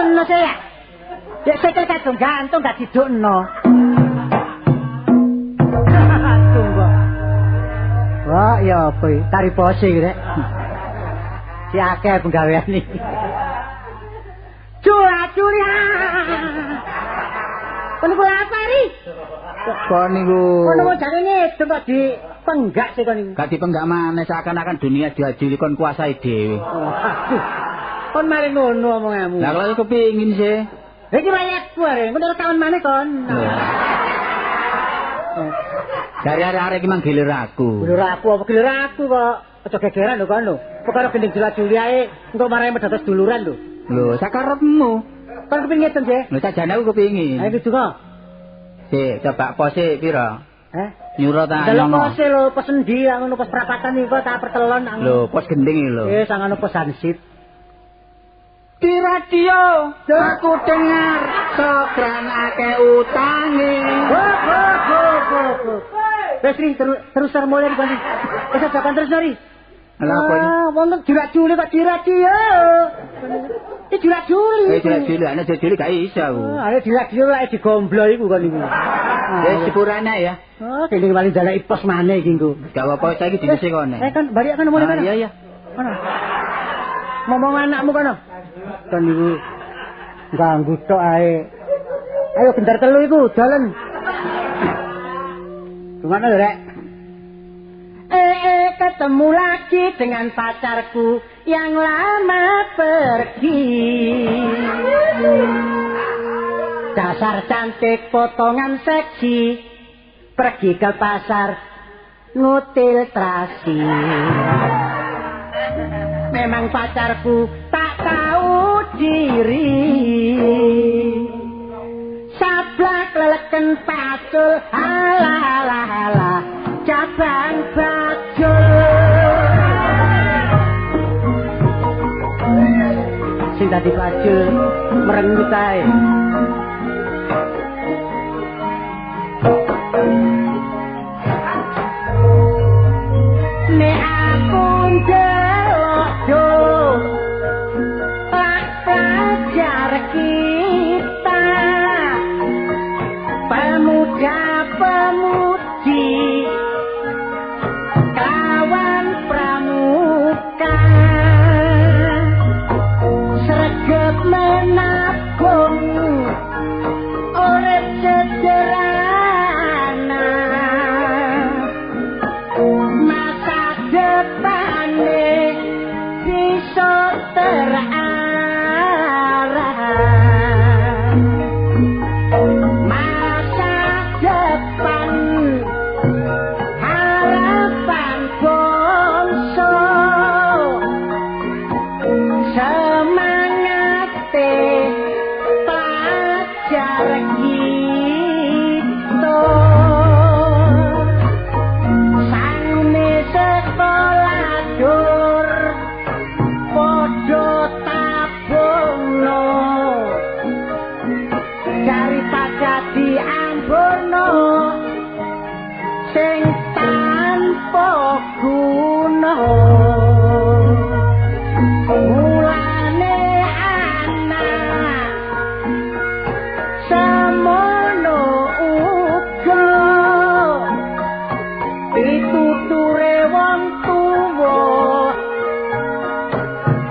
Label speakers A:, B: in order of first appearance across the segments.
A: Didukno sih ya. Dek sikil kadung gantung gak didukno. Tunggu. Wah, ya apa iki? Tari pose iki rek. Si akeh penggawean iki. Cula-culi. Kon niku lapari.
B: Kon niku.
A: Kono wong jane ngedung kok dipenggak sih kon niku.
B: Gak dipenggak maneh seakan-akan dunia diajuli kon kuasai dhewe.
A: Aduh. Kon mari ngono omonganmu.
B: Lah kalau kepingin sih.
A: Iki rakyatku arek, ngono rekaman maneh kon.
B: Dari arek-arek iki mang gilir aku.
A: Gilir aku apa gilir aku kok? Aja gegeran lho kon lho. Perkara gending jula-juli ae engko marahi medados duluran lho.
B: Lho, sakarepmu.
A: Kon kepingin ngeten sih?
B: Lho sajane aku kepingin.
A: Ayo donga.
B: Sik, coba pose pira?
A: Heh?
B: Nyuro ta
A: Delok
B: nyono.
A: pose lho, pos endi ngono pos perapatan iki kok tak pertelon.
B: Lho, pos gending iki lho.
A: Sangono pos hansip.
B: Di radio aku dengar sokran akeh utange.
A: Go. Wis ri terus mulai kon. Wis aja kon terus ri.
B: Lah apa iki?
A: Wong julak-juli kok di radio. Iki julak-juli.
B: Julak-juli, ana julak-juli gak iso aku.
A: Ayo julak-juli lek digomblo iku kon iku.
B: Wis sepurane ya.
A: Oh, kene paling jalaki pos maneh iki engko.
B: Gak apa-apa saiki dinese kono.
A: Kan balik kan mulai kono.
B: Iya iya.
A: Kono. Ngomong anakmu kono. Kon niku ganggu tok ae. Ayo gendar telu iku dalan. Gimana lho, Rek? Ketemu lagi dengan pacarku yang lama pergi. Dasar cantik potongan seksi, pergi ke pasar ngutil terasi. Memang pacarku tak tahu diri. Sablak leleken pacul, halah halah halah, cabang bajul. Sing dadi bajul merengut ae. Nek aku ndelok yo lak pelajar kita, pemuda-pemudi kawan pramuka, sregep menabung urip sederhana, masa depane bisa terarah. Masa depan harapan bangsa, semangate pelajar kita. Sangune sekolah dur padha tabungno, daripada diamburno sing tanpa guna. Mulane anak semono uga pituture wong tuwa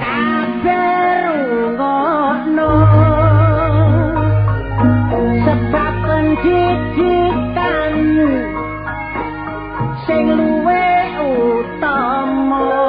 A: kabeh rungokno, sebab pendidikan sing luwih utama.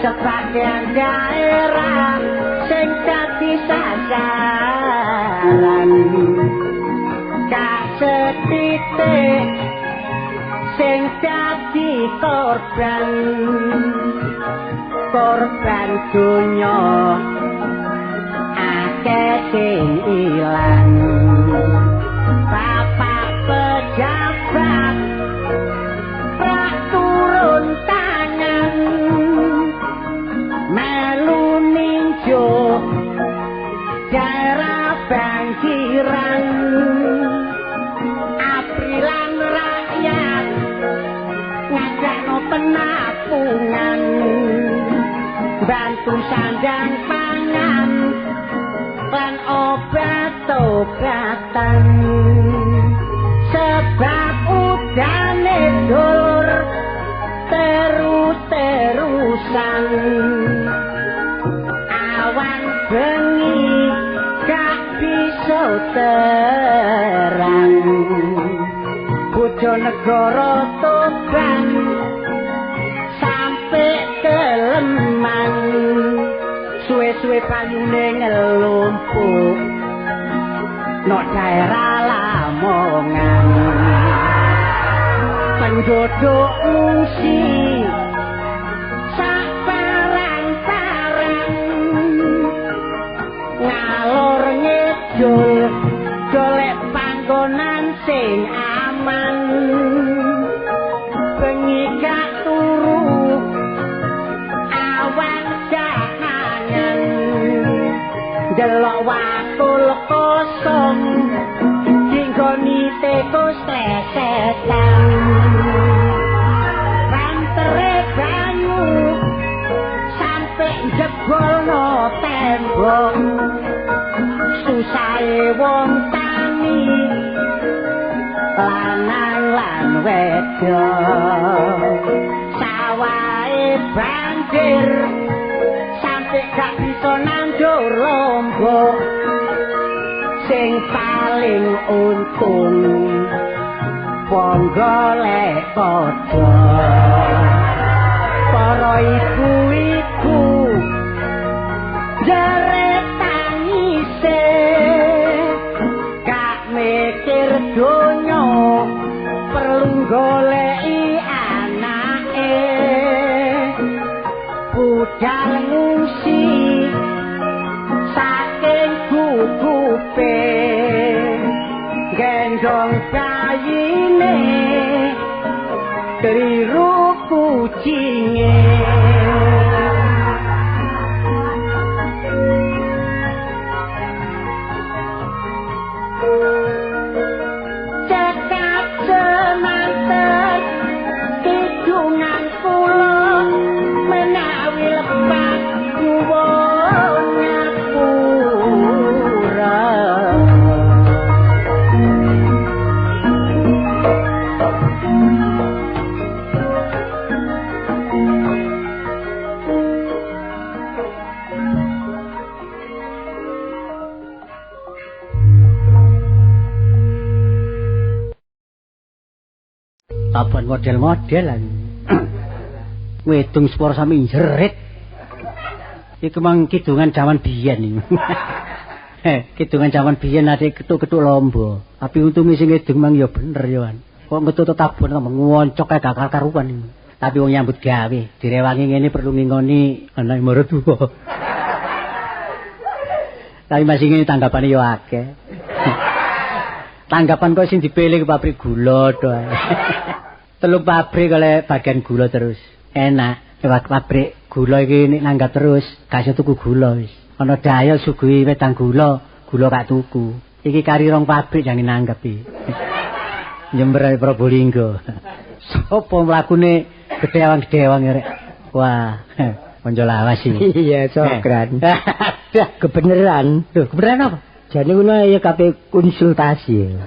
A: Sebagian daerah sing dadi sasaran gak setitik sing dadi korban, korban donya akeh sing ilang. Bapak pejabat rak turun tangan melu ninjo daerah banjiran. Aprilan rakyat ngajakno penapungan, bantu sandang pangan lan obat-obatan. Sebab udane dur terus-terusan, awan bengi gak bisa terang. Bojonegoro Tuban sampe keleman, suwe-suwe banyune ngelumpuk no daerah Lamongan. Penduduk ngungsi sak parang-parang, ngalor ngidul golek panggonan sing aman. Bengi gak turu awan gak mangan, delok wakul kosong dinggoni tikus lesetan. Bantere banyu sampe jebolno tembok, susahe wong tani lanang lan wedok. Sawahe banjir sampe gak bisa nandur lombok, sing paling untung wong golek padha. Para ibu-ibu jeret tangise, gak mikir donya perlu goleki anake. Budal ngungsi saking gugupe, gendong bayine keliru kucinge. Cekap semanten kidungan kula menawi lepat nyuwun ngapura. Taban model-modelan. Wedung seporo sami jerit. Iku mang kidungan jaman biyen iki. Kidungan jaman biyen ate ketuk-ketuk lombo. Tapi untunge sing ngedung mang ya bener ya, Wan. Kok ngetut tabon tambah ngoncok kae gak karuan iki. Tapi wong nyambut gawe, direwangi ngene perlu ngingoni anak maratuwa. Tapi masih ngene tanggapane ya akeh. Tanggapan kok sing dipilih ke pabrik gula to. Telung pabrik oleh bagian gula terus. Enak, pabrik gula iki nek nanggap terus, gak iso tuku gula wis. Ana daya suguhi wedang gula, gula gak tuku. Iki kari rong pabrik jangan nanggap iki. Jember ae Probolinggo. Sopo mlakune gedewang-gedewang rek. Wah, konco lawas iki.
C: Iya, sokran. Kebeneran.
A: Lho, kebeneran apa?
C: Jane ngono ya kabeh konsultasi.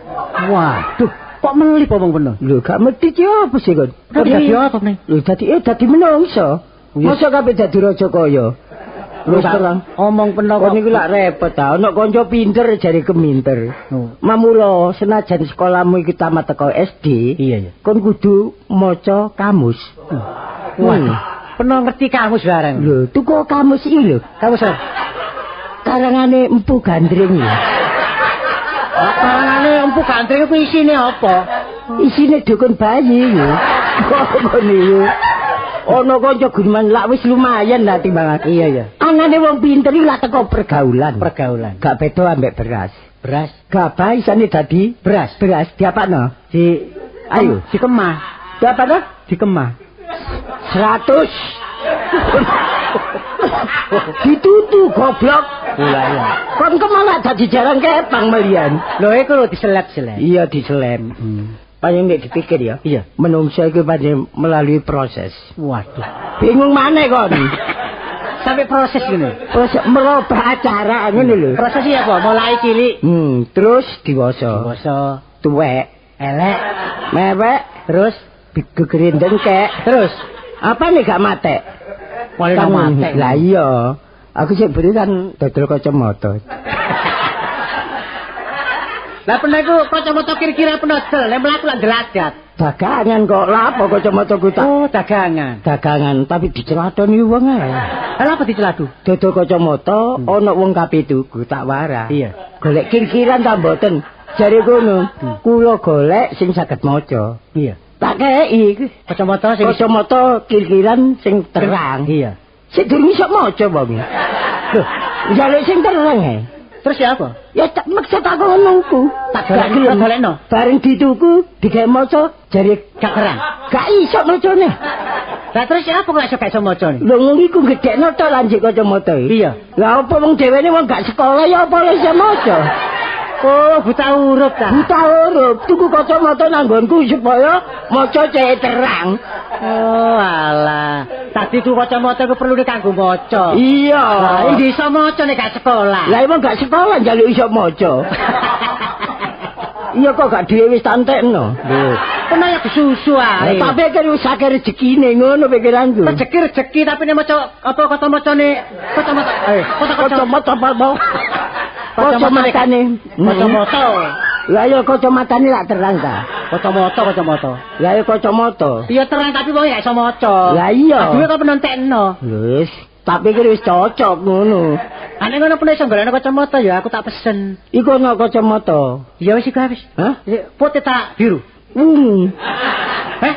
A: Waduh, kok melip omong bener?
C: Lho, gak mesti ki apa sih kon?
A: Dadi apa meneh?
C: Lho, dadi menungso. Masa kabeh dadi raja kaya? Wis terang
A: omong peno
C: kok niku lak repot ta. Ana kanca pinter jare keminter. Mamula senajan sekolahmu iki tamat teko SD,
A: iya iya.
C: Kon kudu maca kamus.
A: Waduh. Peno ngerti kamus barang.
C: Lho, tuku kamus iki lho.
A: Kamus apa?
C: Karangane Empu Gandring lho.
A: Karangane Empu Gandring iku isine apa?
C: Isine dukun bayi lho. Apa niku? Ana kanca guneman lak wis lumayan lah timbangan.
A: Iya, iya.
C: Anane wong pinter iki lak teko pergaulan.
A: Pergaulan.
C: Gak beda ambek beras.
A: Beras.
C: Gabah isane dadi
A: beras.
C: Beras diapakno?
A: Di
C: ayo
A: dikemah.
C: Diapakno?
A: Dikemah.
C: 100. Ditutu goblok.
A: Lah iya.
C: Kon kemana dadi jaran kepang melian.
A: Lho iku lho diselep-selep.
C: Iya diselem. Paling nek dipikir ya.
A: Iya.
C: Menungso iku pancen melalui proses.
A: Waduh.
C: Bingung maneh kon.
A: Sampai proses ngene.
C: Proses merubah acara ngono lho.
A: Proses iya apa? Mulai cilik.
C: Terus dewasa.
A: Dewasa,
C: tuwek,
A: elek,
C: mewek,
A: terus
C: gegerendeng kek.
A: Terus
C: apa nih gak matek?
A: Paling gak matek.
C: Lah iya. Aku sik beli kan dodol kacamata.
A: Lah pernah iku kacamata kira-kira pernah dol, lek mlaku lak ndeladat.
C: Dagangan kok lha apa kacamata ku tak?
A: Oh, dagangan.
C: Dagangan tapi diceladoni wong ae.
A: Lah apa diceladu?
C: Dodol kacamata ana wong kape tuku tak warah.
A: Iya.
C: Golek kir-kiran ta mboten? Jare kono, kula golek sing saged maca.
A: Iya.
C: Tak kei
A: kacamata sing
C: kacamata kir-kiran sing terang.
A: Iya.
C: Sing durung iso maca wong.
A: Lho,
C: njaluk sing terang e.
A: Terus ya apa?
C: Ya tak maksud aku ngono.
A: Tak golekno.
C: Bareng dituku digawe maca jare
A: gak terang.
C: Gak iso macane.
A: Lah terus ya apa kok iso gak iso macane?
C: Lho ngono iku gedhekno to lanjut kacamata iki.
A: Iya.
C: Lah apa wong dhewene wong gak sekolah ya apa iso maca?
A: Oh, buta huruf ta.
C: Buta huruf, tuku kacamata nang nggonku supaya maca cek terang.
A: Oh, alah. Tadi tuku kacamata iku perlu kanggo maca.
C: Iya.
A: Lah iki iso maca nek gak sekolah.
C: Lah emang gak sekolah njaluk iso maca. Iya kok gak dhewe wis tantekno.
A: Lho, kena ya kesusu ae.
C: Tak pikir wis akeh rezekine ngono pikiranku.
A: Rezeki-rezeki tapi nek maca apa kacamacane kacamata
C: kacamata apa? Kacamatane.
A: Kacamata.
C: Lah ya kacamatane lak terang ta.
A: Kacamata, kacamata.
C: Lah ya kacamata.
A: Iya terang tapi wong gak iso maca.
C: Lah iya.
A: Duwe kok penentekno.
C: Wis, tak pikir wis cocok ngono.
A: Ane ngono pun iso golekno kacamata ya aku tak pesen.
C: Iku ana kacamata.
A: Ya wis iku wis.
C: Hah?
A: Putih tak biru.
C: Ungu.
A: Heh?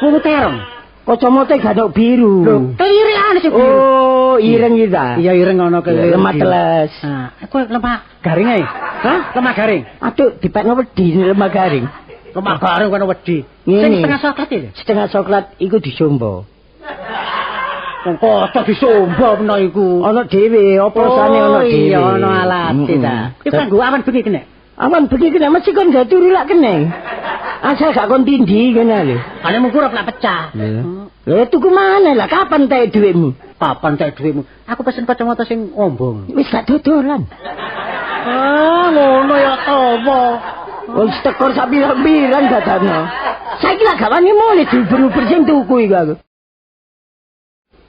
A: Ungu terong.
C: Kacamata gak ono biru.
A: Lho, kelirian sing biru.
C: Oh, ireng iki ta.
A: Iya, ireng ono kelir.
C: Lemah teles.
A: Nah, aku lemah garing ae.
C: Hah?
A: Lemah garing.
C: Aduh, dipekno wedi lemah garing.
A: Lemah garing kono wedi. Sing setengah coklat iki.
C: Setengah coklat iku disombo.
A: Wong kocok disombo meno iku.
C: Ono dhewe, oprosane ono dhewe.
A: Iya, ono alate ta. Iku kanggo awan bengi kene.
C: Awan bengi kene mesti kon gawe turu lak kene. Asal gak kon tindhi kene lho.
A: Ane mungkur lak pecah.
C: Lha tuku maneh lah kapan tek dhuwitmu?
A: Kapan tek dhuwitmu? Aku pesen kacamata sing ombong.
C: Wis gak dodolan.
A: Ah, ngono ya topo.
C: Wis tekor sak pirang-pirang dadane. Saiki lak gak wani mulih diuber-uber sing tuku iku aku.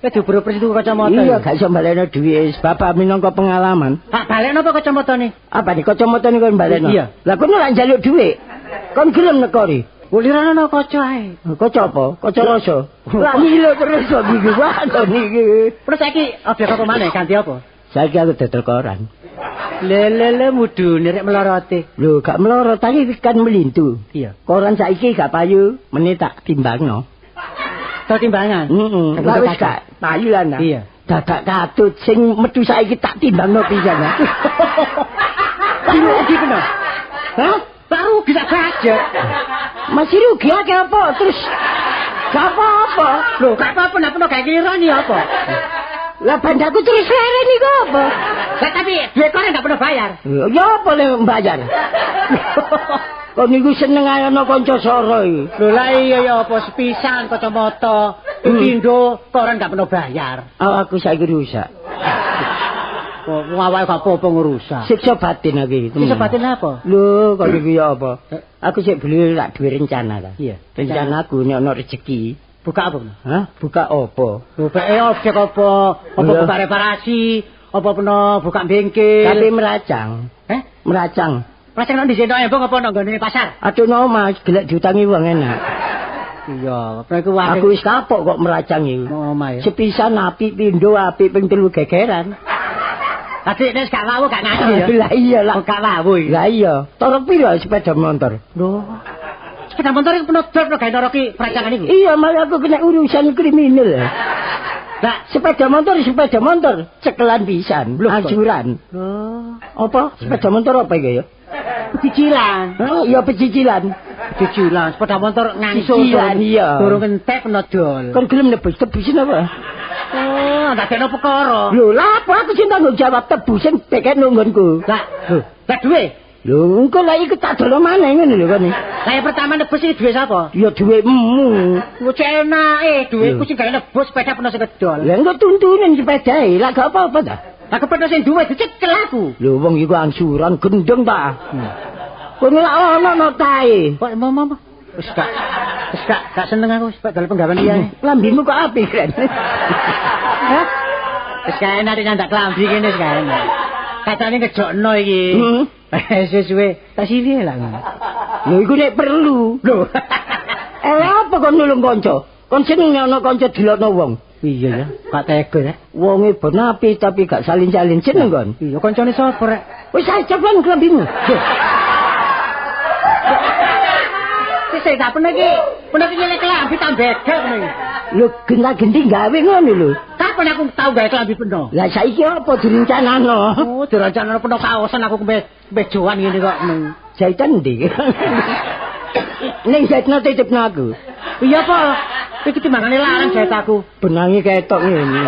A: Kowe diuber-uber sing tuku kacamata.
C: Iya, gak iso balekno dhuwit. Bapak minangka pengalaman.
A: Pak balekno apa kacamatane?
C: Apa nih kacamatane kon balekno?
A: Iya.
C: Lah kono lak njaluk dhuwit. Kon gelem nekori.
A: Ulirane ana kaca ae.
C: Kaca apa? Kaca rasa. Lah ngilo terus kok iki. Wah, niki.
A: Terus saiki objek apa maneh ganti apa?
C: Saiki aku dodol koran.
A: Lelele mudune rek melorote.
C: Lho, gak melorot iki kan melintu.
A: Iya.
C: Koran saiki gak payu, meneh tak timbangno.
A: Tak timbangan?
C: Heeh. Lah wis gak payu lah.
A: Iya.
C: Dadak katut sing metu saiki tak timbangno pisan.
A: Rugi peno.
C: Hah?
A: Tak rugi sak budget.
C: Masih rugi akeh apa terus gak apa-apa.
A: Lho, gak apa-apa nek peno gawe kelirani apa?
C: Lah bandaku terus leren iku apa?
A: Lah tapi duit koran gak pernah bayar.
C: Ya apa le bayar? Kok niku seneng ae ana kanca soro iki.
A: Lho lah iya ya apa sepisan kacamata, pindho koran gak pernah bayar.
C: Awakku saiki rusak.
A: Kok awake gak apa-apa ngrusak.
C: Siksa batin aku iki.
A: Siksa batin apa?
C: Lho, kok niku ya apa? Aku sik beli lak duwe rencana ta.
A: Iya.
C: Rencanaku nek ana rezeki.
A: Buka apa?
C: Hah? Buka apa?
A: Buka objek apa? Apa buka reparasi? Apa peno buka bengkel?
C: Tapi meracang.
A: Eh?
C: Meracang.
A: Meracang nang ndi embong apa nang nggone pasar?
C: Aduh no Mas, gelek diutangi wong enak.
A: Iya, iku wae.
C: Aku wis kapok kok meracang iku.
A: Omah ya.
C: Sepisan apik pindho apik ping telu gegeran.
A: Tadi nek gak wawu gak ngaji ya.
C: Lah iya lah.
A: Gak wawu iki.
C: Lah iya. Torok piro sepeda motor?
A: Lho. Sepeda motor iku penodor gawe noroki perancangan iku.
C: Iya, malah aku kena urusan kriminal.
A: Lah,
C: sepeda motor cekelan pisan, angsuran.
A: Lho,
C: apa? Sepeda motor apa iki ya?
A: Pecicilan.
C: Oh, iya pecicilan.
A: Pecicilan, sepeda motor ngangsur.
C: Cicilan iya.
A: Durung entek penodol.
C: Kon gelem nebus tebusin apa?
A: Oh, ndadekno perkara.
C: Lho, lha apa aku sing tanggung jawab tebusin bekekno nggonku.
A: Lah, lho, lah duwe.
C: Lho, engko lah iku tak dolo maneh ngono lho kon.
A: Lah yang pertama nebus iki duwe sapa?
C: Ya duwekmu.
A: Lho cek enake, duweku sing gawe nebus sepeda peno sing kedol.
C: Lah engko tuntunen sepedae, lah gak apa-apa ta.
A: Lah kepethuk sing duwe dicekel aku.
C: Lho wong iku angsuran gendeng ta. Kono lak ono notae.
A: Kok mau. Wis gak seneng aku wis dal penggawean liyane.
C: Lambimu kok apik, Ren.
A: Hah? Wis kae enak nyandak klambi kene wis kae enak. Kacane ngejokno iki. Suwe-suwe tak sili lah.
C: Lho iku nek perlu.
A: Lho.
C: Apa kon nulung kanca? Kon seneng ana kanca dilokno wong.
A: Iya ya, gak tega ya.
C: Wonge ben apik tapi gak salin-salin seneng kon.
A: Iya, kancane sapa rek?
C: Wis ae ceplan klambimu.
A: Wis tak pernah iki, pernah iki nyelek klambi tak begel ngono iki.
C: Lho genta-genti gawe ngono lho.
A: Kapan aku tau gawe klambi peno?
C: Lah saiki apa direncanano?
A: Oh, direncanano peno kaosan aku kemejoan ngene kok.
C: Jahitan ndi? Ning jahitno titipno aku.
A: Iya apa? Iki timbangane larang jahit aku.
C: Benange ketok ngene.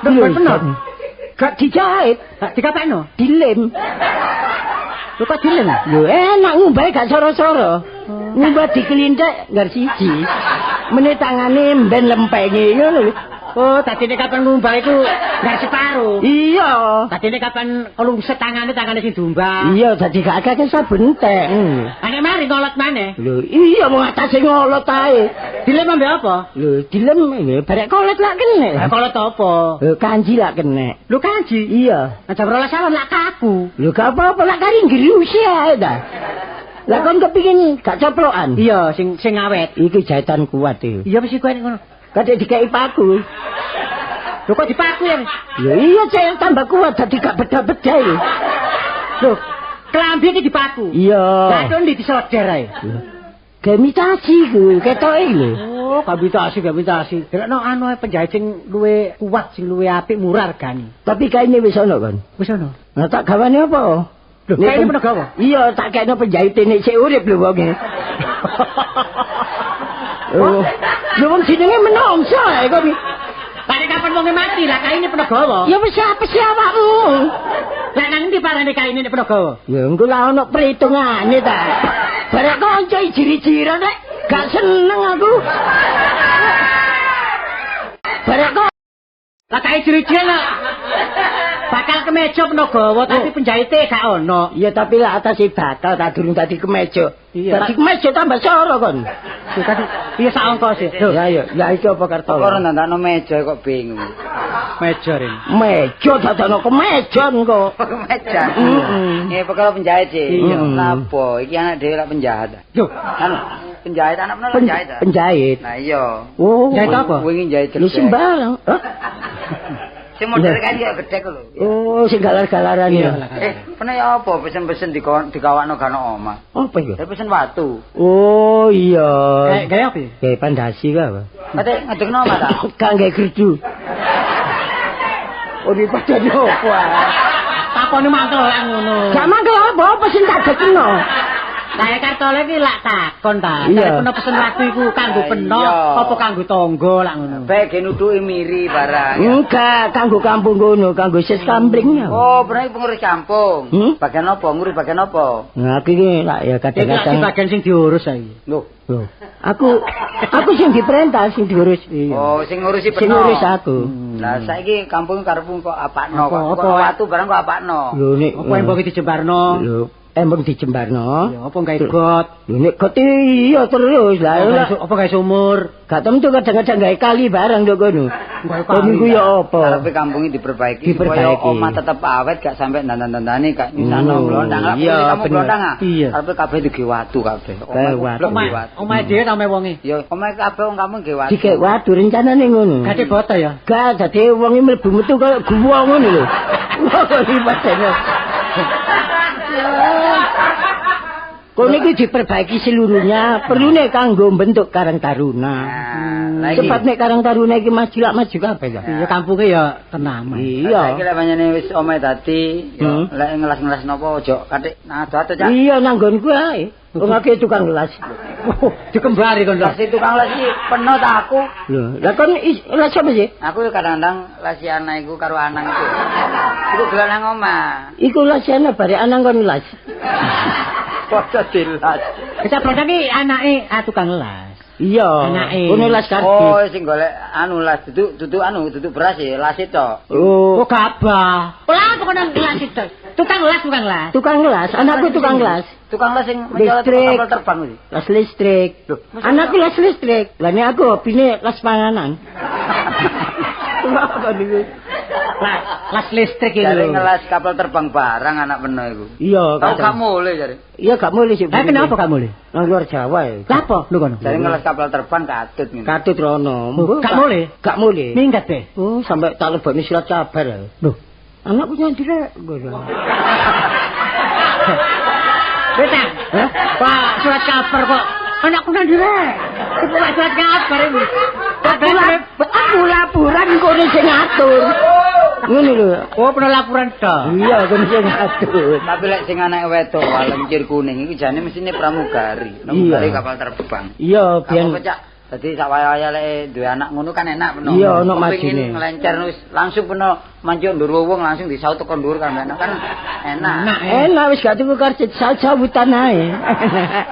A: Lho, peno.
C: Gak dijahit,
A: gak dikapakno?
C: Dilem.
A: Lho kok dilem?
C: Lho enak ngumbahe gak soro-soro. Ngumbah dikelinthek nggar siji. Meneh tangane mben lempenge ngono lho.
A: Oh, dadine kapan ngumbah iku nggar separo.
C: Iya.
A: Dadine kapan lungset tangane sing diumbah.
C: Iya, dadi gak akeh sabun entek.
A: Ane mari ngolot maneh.
C: Lho, iya mung atase ngolot ae.
A: Dilem ambek apa?
C: Lho, dilem barek kolet lak kene.
A: Lah kolet apa?
C: Lho, kanji lak kene.
A: Lho kanji?
C: Iya.
A: Jam 12 awan lak kaku.
C: Lho gak apa-apa lak kari nggeruse ae ta. Lah kon kepingin gak coplokan?
A: Iya, sing awet.
C: Iki jahitan kuat iki.
A: Iya mesti kuat ngono.
C: Kadek dikeki paku.
A: Lho kok dipaku ya?
C: Lho iya cek tambah kuat dadi gak beda-beda iki.
A: Lho, klambi iki dipaku.
C: Iya.
A: Lah kok ndi disoder ae?
C: Gemitasi ku, ketoke lho.
A: Oh, gemitasi. Delokno anu penjahit sing luwe kuat, sing luwe apik, murah regane.
C: Tapi kaine wis ono kon.
A: Wis ono.
C: Lah tak gawane apa?
A: Lho, kaine peno gawa?
C: Iya, tak kekno penjahite nek sik urip lho wonge. Oh. Lho wong jenenge menungso ae kok.
A: Lah kapan wonge mati lah kaine peno gawa?
C: Ya wis apa sih awakmu?
A: Lah nang ndi parane kaine nek peno gawa?
C: Ya engko lah ono perhitungane ta. Barek kanca jiri-jiran rek gak seneng aku. Barek kok
A: lah kae jiri-jiran bakal kemeja peno gawa tapi penjahite gak ono.
C: Iya tapi lah atase bakal tak durung dadi kemeja. Dadi kemeja tambah soro kon.
A: Tadi iya sak ongkos e.
C: Lho, ya ya iki apa karto?
B: Ora ndandakno meja kok bingung.
A: Meja rene.
C: Meja dadakno kemeja kok.
B: Kemeja. Heeh. Perkara penjahit sih. Napa iki anak dhewe lak penjahat.
A: Lho,
B: anu penjahit anak menawa penjahit.
C: Penjahit.
B: Nah iya.
C: Oh,
A: jahit apa?
B: Wingi jahit.
C: Lho sembarang. Hah?
B: Sing model kan ya gedhek lho.
C: Oh, sing galar-galaran ya.
B: Pernah ya apa pesen-pesen dikawakno gak ono omah.
C: Apa iku?
B: Ya pesen watu.
C: Oh iya.
A: Kayak apa?
C: Kayak pandasi ka apa?
B: Kate ngedekno omah ta?
C: Gak nggae gerdu. Oh, dipadane opo ae?
A: Takone mangkel lak ngono.
C: Gak mangkel apa-apa sing tak dekno.
A: Lah kartole iki lak takon ta. Nek peno pesen watu iku kanggo peno apa kanggo tangga lak ngono.
B: Bae ge nutuki miri barang.
C: Enggak, kanggo kampung ngono, kanggo sis kampling.
B: Oh, pernah pengurus kampung. Bagian apa? Ngurus bagian apa?
C: Nah, aku iki lak ya kadang-kadang
A: bagian sing diurus saiki.
B: Lho,
C: aku sing diperintah sing diurus.
B: Iya. Oh, sing ngurusi peno.
C: Sing ngurus aku.
B: Lah saiki kampung karepmu kok apakno kok. Watu barang kok apakno.
C: Lho nek
A: apa embong dijembarno?
C: Lho, embong dijembarno.
A: Ya apa gawe got?
C: Lho nek got iya terus. Lah
A: apa gawe sumur?
C: Gak tentu kadang-kadang gawe kali barang nduk kono. Kon niku ya apa?
B: Karepe kampung iki diperbaiki supaya omah tetep awet gak sampe dandan-dandane gak nyusahno blondang. Lah kamu blondang ah. Karepe kabeh digawe watu kabeh.
A: Omah omahe dhewe ta omahe wonge?
B: Ya omahe kabeh wong kampung gawe watu.
C: Dikek watu rencanane ngono.
A: Gak boto ya?
C: Gak dadi wong iki mlebu metu koyo guwa ngono lho. Kok ribetene. Kono iki diperbaiki seluruhnya, perlune kanggo bentuk Karang Taruna. Sebab nek Karang Taruna iki maju lak maju kabeh ya.
A: Iya kampunge ya tenaman.
C: Iya.
B: Saiki lek pancene wis omahe dadi, ya lek ngelas-ngelas napa aja katik nang ado-ado Cak.
C: Iya nang nggonku ae. Wong akeh tukang las.
A: Dikembari kon.
B: Las tukang las iki penuh ta aku.
C: Lho, lah kon las apa sih?
B: Aku kadang-kadang lasi anak iku karo anang iku. Iku gelek nang omah.
C: Iku lasiane bare anang kon las.
B: Padha dilas.
A: Kecap blondang iki anake tukang las.
C: Iya.
A: Anake.
C: Ngono las karbit.
B: Oh, sing golek anu las duduk anu duduk beras ya, las tok.
C: Oh,
A: gabah. Ora pokoke las itu. Tukang las, tukang las.
C: Tukang las, anakku tukang las.
B: Tukang las sing mencolot kapal terbang kuwi.
C: Las listrik. Anakku las listrik. Lah nek aku hobine las panganan. Apa niku?
A: Las listrik iki lho.
B: Jare ngelas kapal terbang barang anak peno iku.
C: Iya,
B: tau gak mulih jare.
C: Iya gak mulih sih.
A: Lah kenapa gak mulih?
C: Nang luar Jawa ya.
A: Lah apa lho kono?
B: Jare ngelas kapal terbang katut ngene.
C: Katut rono.
A: Gak mulih?
C: Gak mulih.
A: Minggat deh.
C: Oh, sampai tak lebokne surat kabar.
A: Lho,
C: anakku nyandi rek.
A: Wis ta? Pak, surat kabar kok anakku nang ndi rek? Kok surat kabar iki?
C: Aku laporan kono sing ngatur. Ngono lho.
A: Oh, pernah laporan ta?
C: Iya, kono sing ngatur.
B: Tapi lek sing anake wedok walencir kuning iku jane mesine pramugari. Pramugari kapal terbang.
C: Iya, biyen
B: kecak. Dadi sak waya-waya lek duwe anak ngono kan enak peno.
C: Iya, ono majune.
B: Nglencer wis langsung peno mancuk ndur wong langsung disaut teko ndur kan enak kan enak.
C: Enak wis gak tuku karcis saut-sautan ae.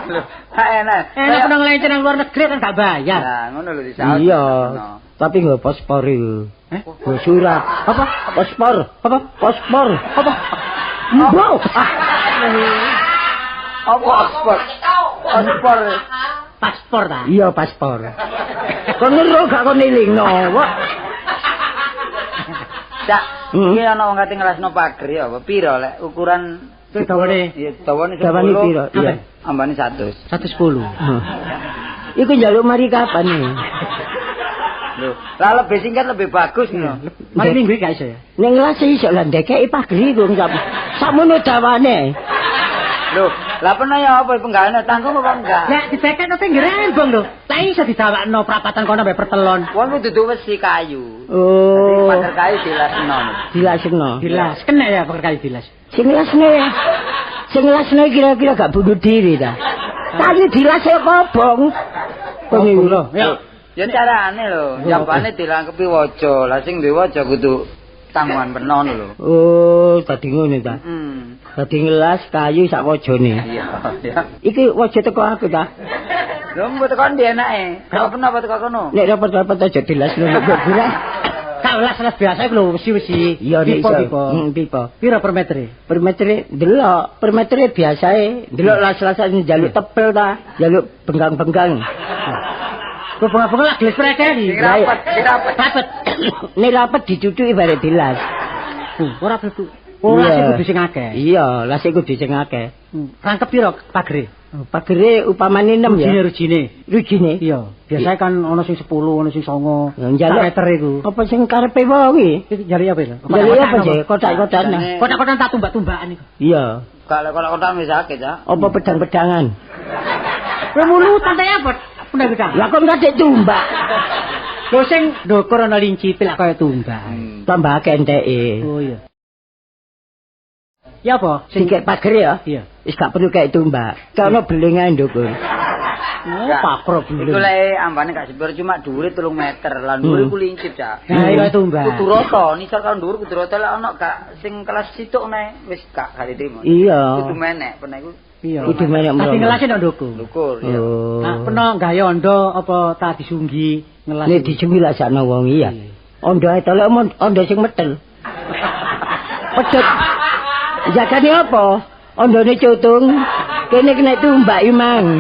B: Lho, enak.
A: Enak peno nglencer nang luar negeri kan gak bayar.
B: Lah, ngono lho disaut.
C: Iya. Tapi nggo paspor iku.
A: Eh?
C: Nggo surat.
A: Apa?
C: Paspor.
A: Apa?
C: Paspor.
A: Apa?
C: Mbok.
B: Apa paspor? Paspor.
A: Paspor ta?
C: Iya, paspor. Kon ngeru gak kon elingno, wah.
B: Cak, iki ana wong kate ngelasno pager ya apa? Piro lek ukuran
A: dawane?
B: Iya, dawane 10.
C: Dawane piro? Iya.
B: Ambane 100.
A: 110.
C: Iku njaluk mari kapan iki?
B: Lho, lah lebih singkat lebih bagus ngono.
A: Mari minggu iki gak iso ya?
C: Ning ngelas iso lah ndekeki pager iku sakmono dawane.
B: Lho, lah peno ya apa penggaweane tanggung apa enggak?
A: Lah didekekno pinggir embong lho. Lah iso didawakno prapatan kono mbek pertelon.
B: Wong ku dudu wesi kayu.
C: Oh.
B: Dadi pager kayu dilasno.
C: Dilasno.
A: Dilas. Kena ya pager kayu dilas.
C: Sing lasne. Sing lasne kira-kira gak bunuh diri ta. Kayu dilas ya kobong.
A: Kobong lho. Ya.
B: Ya carane lho, jabane dilangkepi waja. Lah sing duwe waja kudu tanggungan peno lho.
C: Oh, dadi ngono ta.
B: Heeh.
C: Dadi ngelas kayu sak wajane.
B: Iya, iya.
C: Iki waja teko aku ta.
B: Lho mbok teko ndi enake? Kok peno apa teko kono?
C: Nek repot-repot aja dilas lho kok ora.
A: Tak las-las biasa iku lho wesi-wesi.
C: Iya nek iso.
A: Pipa.
C: Pipa.
A: Piro per meter?
C: Per meter delok, per meter biasae. Delok las-lasan njaluk tebel ta, njaluk benggang-benggang.
A: Kok bunga-bunga lagi preteli.
B: Sing rapet, sing rapet.
A: Rapet.
C: Nek rapet dicucuki bare dilas.
A: Ora kudu. Oh, las kudu sing akeh.
C: Iya, las kudu sing akeh.
A: Rangkep piro pagere?
C: Pagere upamane 6 ya.
A: Rujine,
C: rujine.
A: Iya, biasanya kan ana sing 10, ana sing 9.
C: Njaluk
A: meter iku.
C: Apa sing karepe wong iki?
A: Iki njaluk apa ya?
C: Njaluk apa sih? Kotak-kotakan.
A: Kotak-kotakan tak tumbak-tumbakan iku.
C: Iya.
B: Kalau kotak-kotakan wis akeh, Cak.
C: Apa pedang-pedangan?
A: Kowe mulutan ta apa? Pedang-pedang.
C: Lah kok nggak tumbak.
A: Lho sing ndukur ana lincipe lak kaya tumbak.
C: Tambah akeh enteke.
A: Oh iya. Ya apa?
C: Sing kek pager ya?
A: Iya.
C: Wis gak perlu kek tumbak. Kono beling ae ndukur.
A: Oh, pakro beling.
B: Iku lek ambane gak sepiro cuma dhuwure 3 meter. Lah dhuwure iku lincip, Cak.
A: Nah, iya tumbak.
B: Kudu rata, nisor karo dhuwur kudu rata lek ana gak sing kelas situk nek wis gak diterima.
C: Iya.
B: Kudu menek peno iku.
A: Iya.
C: Kudu menek mrono.
A: Dadi ngelase nang ndukur.
B: Ndukur, iya.
A: Nah, peno gawe ondo apa ta disunggi ngelas.
C: Nek disunggi lak sakno wong iya. Ondo ae tolek ondo sing metel. Pedhot. Jagane apa? Ondone cutung, kene kena tumbak imang.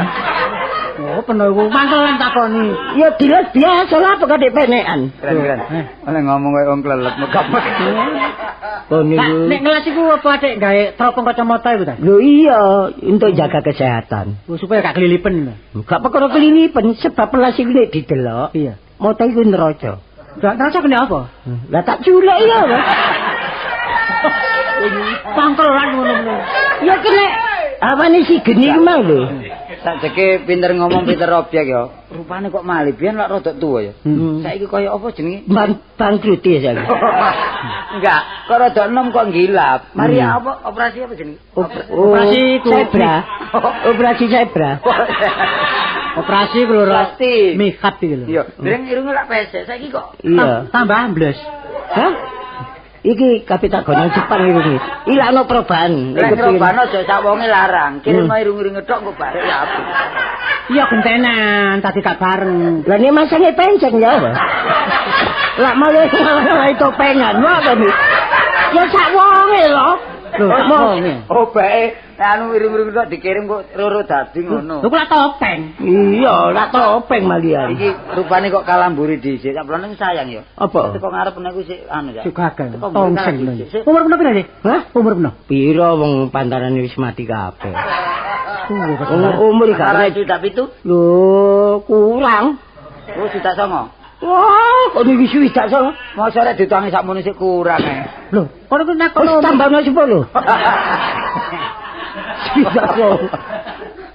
A: Oh, peno iku mantelan takoni.
C: Ya diles biasa lah apa kadek penekan.
B: Keren-keren. Oleh ngomong koyo wong klelep megap.
C: Kon niku.
A: Nek ngelas iku apa adek gawe teropong kacamata iku ta?
C: Lho iya, untuk jaga kesehatan.
A: Supaya gak kelilipen.
C: Gak perkara kelilipen sebab pelas iku nek didelok.
A: Iya.
C: Mata iku neroco.
A: Lah neroco kene apa?
C: Lah tak culek ya.
A: Pangkelan ngono-ngono.
C: Ya kene awane si geni iku mau lho.
B: Sakjeke pinter ngomong pinter objek ya. Rupane kok malih biyen lak rada tuwa ya. Saiki kaya apa jenenge?
C: Bangkrut ya saiki.
B: Enggak, kok rada enom kok gilap. Mari apa operasi apa jenenge?
A: Operasi
C: zebra. Operasi zebra.
A: Operasi ku lho mikat iki lho.
B: Iya, dereng irunge lak pesek. Saiki kok
A: tambah ambles.
C: Hah? Iki kabeh tak gono Jepang iki. Ilakno perubahan.
B: Nek perubahan aja sak wonge larang. Kirimno irung-irunge tok kok barek ya apik.
A: Iya gentenan, tadi gak bareng.
C: Lah nek masange penceng ya apa? Lah malah topengan wae to. Ya sak wonge lho.
A: Lho, sak wonge.
B: Oh bae anu irung-irung tok dikirim kok roro dadi ngono.
A: Lho kok lak topeng.
C: Iya, lak topeng malian.
B: Iki rupane kok kalamburi dhisik. Sak blone sayang ya.
C: Apa?
B: Teko ngarep nek sik anu ya.
A: Sik gagal. Tongseng. Umur peno pira sih?
C: Hah?
A: Umur peno?
C: Pira wong pantarane wis mati kabeh. Umur gak
B: 67?
C: Lho, kurang.
B: Oh, 69.
C: Wah, kok niki 69?
B: Mosok rek diutangi sakmono sik kurang e.
A: Lho, kono ku nakono
C: tambahno 10. 69.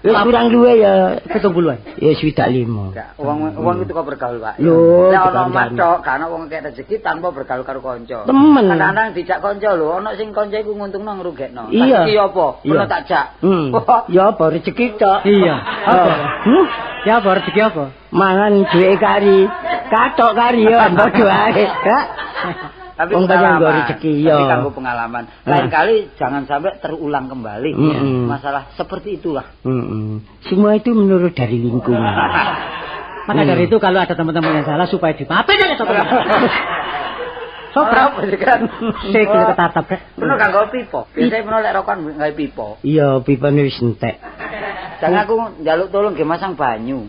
C: Wis kurang luwe ya
A: 70-an.
C: Ya 65.
B: Wong wong itu kok bergaul, Pak.
C: Lho,
B: nek ana omah tok, gak ana wong kek rezeki tanpa bergaul karo kanca.
C: Kadang-kadang
B: dijak kanca lho, ana sing kanca iku nguntungno ngrugekno. Iki apa? Ono tak jak.
C: Ya apa rezeki tok.
A: Iya. Apa? Ya apa rezeki apa?
C: Mangan duwe kari. Katok kari ya padha ae.
B: Tapi pengalaman, rezeki, tapi kanggo pengalaman. Lain kali jangan sampai terulang kembali masalah seperti itulah.
C: Semua itu menurut dari lingkungan.
A: Maka dari itu kalau ada teman-teman yang salah supaya dimaafin ya teman-teman. Sobrap
B: kan.
A: Sikil ketatap rek.
B: Bener kanggo pipa. Biasane menawa lek rokokan gawe pipa.
C: Iya, pipane wis entek.
B: Jangan aku njaluk tolong nggih masang banyu.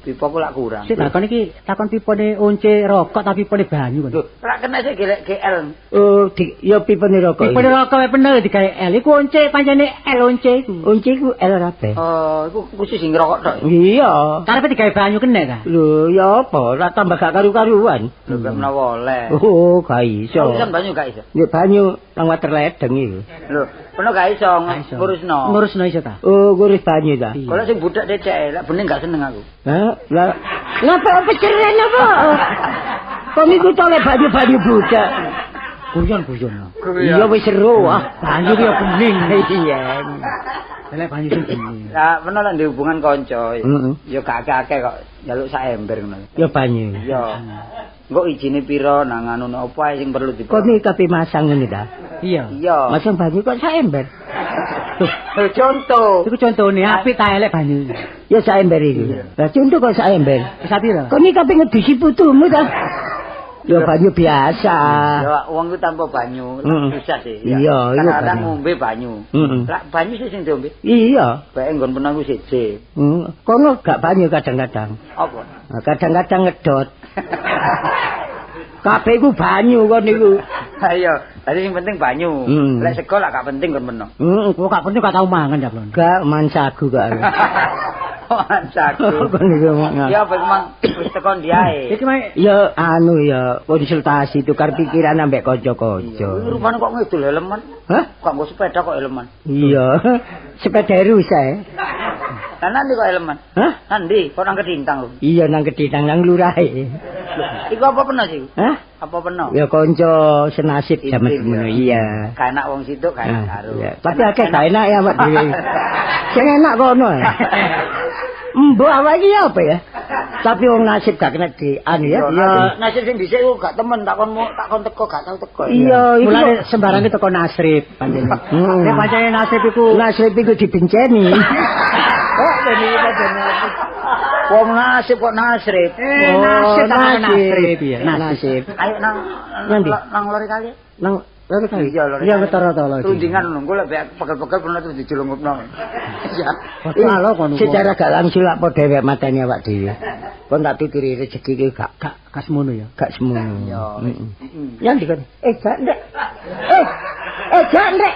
B: Pipa ku lak kurang.
A: Sik takon iki takon pipane once rokok tapi pipane banyu kono.
B: Lho, lak kena sik gelek GL.
C: Oh, ya pipane rokok.
A: Pipane rokok wae bener digawe L. Iku once pancene L once iku.
C: Once iku L kabeh.
B: Oh, iku khusus sing ngrokok tok.
C: Iya.
A: Karepe digawe banyu kena ta?
C: Lho, ya apa? Lak tambah gak karu-karuan.
B: Lho, gak menawa oleh.
C: Oh, gak iso.
B: Iso banyu gak iso.
C: Ya banyu nang water ledeng iku.
B: Lho, peno gak iso ngurusno.
A: Ngurusno iso ta?
C: Oh, ngurus banyu ta.
B: Kalau sing budak decek, lak bening gak seneng aku.
C: Hah? Lah, ngapa peceren apa? Kok niku to lek banyu-banyu budak.
A: Guyon-guyon.
C: Iya wis seru ah.
A: Banyu ki ya bening.
C: Iya.
A: Lek banyu sing bening.
B: Lah, peno lek ndek hubungan kanca. Ya gak akeh-akeh kok njaluk sak ember ngono.
C: Ya banyu.
B: Iya. Engko ijine pira nang anu apa ae sing perlu dipro.
C: Kok niki kabeh masang ngene ta?
A: Iya.
B: Iya.
C: Masang banyu kok sak ember.
B: Lho contoh.
A: Iku contone apik ta elek banyu.
C: Ya sak ember iki. Lah contoh kok sak ember.
A: Wis pira?
C: Kok niki kabeh ngedusi putumu ta? Ya banyu biasa.
B: Ya wong iku tanpa banyu susah sih.
C: Iya,
B: iya. Kadang ngombe banyu. Lah banyu sih sing diombe.
C: Iya.
B: Bae nggon penangku siji.
C: Kono gak banyu kadang-kadang.
B: Apa?
C: Kadang-kadang ngedot. Kabeh iku banyu kon niku.
B: Ha iya, dadi sing penting banyu. Lek sego lak gak penting kon meno.
A: Kok gak penting gak tau mangan ya, Blon.
C: Gak man sagu gak.
B: Man sagu.
C: Kon niku mangan.
B: Ya apa mang wis tekon diae.
A: Iki mae
C: ya anu ya konsultasi tukar pikiran ambek kanca-kanca.
B: Rupane kok ngidul helman.
C: Hah?
B: Kok nggo sepeda kok helman?
C: Iya. Sepeda rusak.
B: Lah nanti kok helman?
C: Hah?
B: Nanti kok nang Kedintang lho.
C: Iya nang Kedintang nang lurahe.
B: Iku apa peno sih?
C: Hah?
B: Apa peno?
C: Ya kanca senasib jaman semono iya.
B: Gak enak wong situk gak enak karo.
C: Tapi akeh gak enak ya awak dhewe. Sing enak kono. Mbok awak iki apa ya? Tapi wong nasib gak kena di anu ya.
B: Ya nasib sing dhisik iku gak temen tak kon teko gak tau teko.
C: Iya, iku
A: mulane sembarange teko nasib pancene. Nek pancene nasib iku
C: nasib iku dibenceni.
B: Kok dene iki pancene. Wong nasib kok nasib.
A: Nasib tak nasib ya.
C: Nasib.
B: Ayo nang nang lori kali.
C: Nang Loro kali.
B: Iya, loro.
A: Iya ketara to lho.
B: Rundingan lho, engko lek pegel-pegel pernah terus dijolongopno. Iya.
A: Padha kono.
C: Secara gak langsung lak padha dhewek mateni awak dhewe. Kon tak tuturi rezeki ki gak
A: gak semono ya.
C: Gak semono.
B: Iya.
C: Ya ndi kon? Gak ndek. Gak ndek.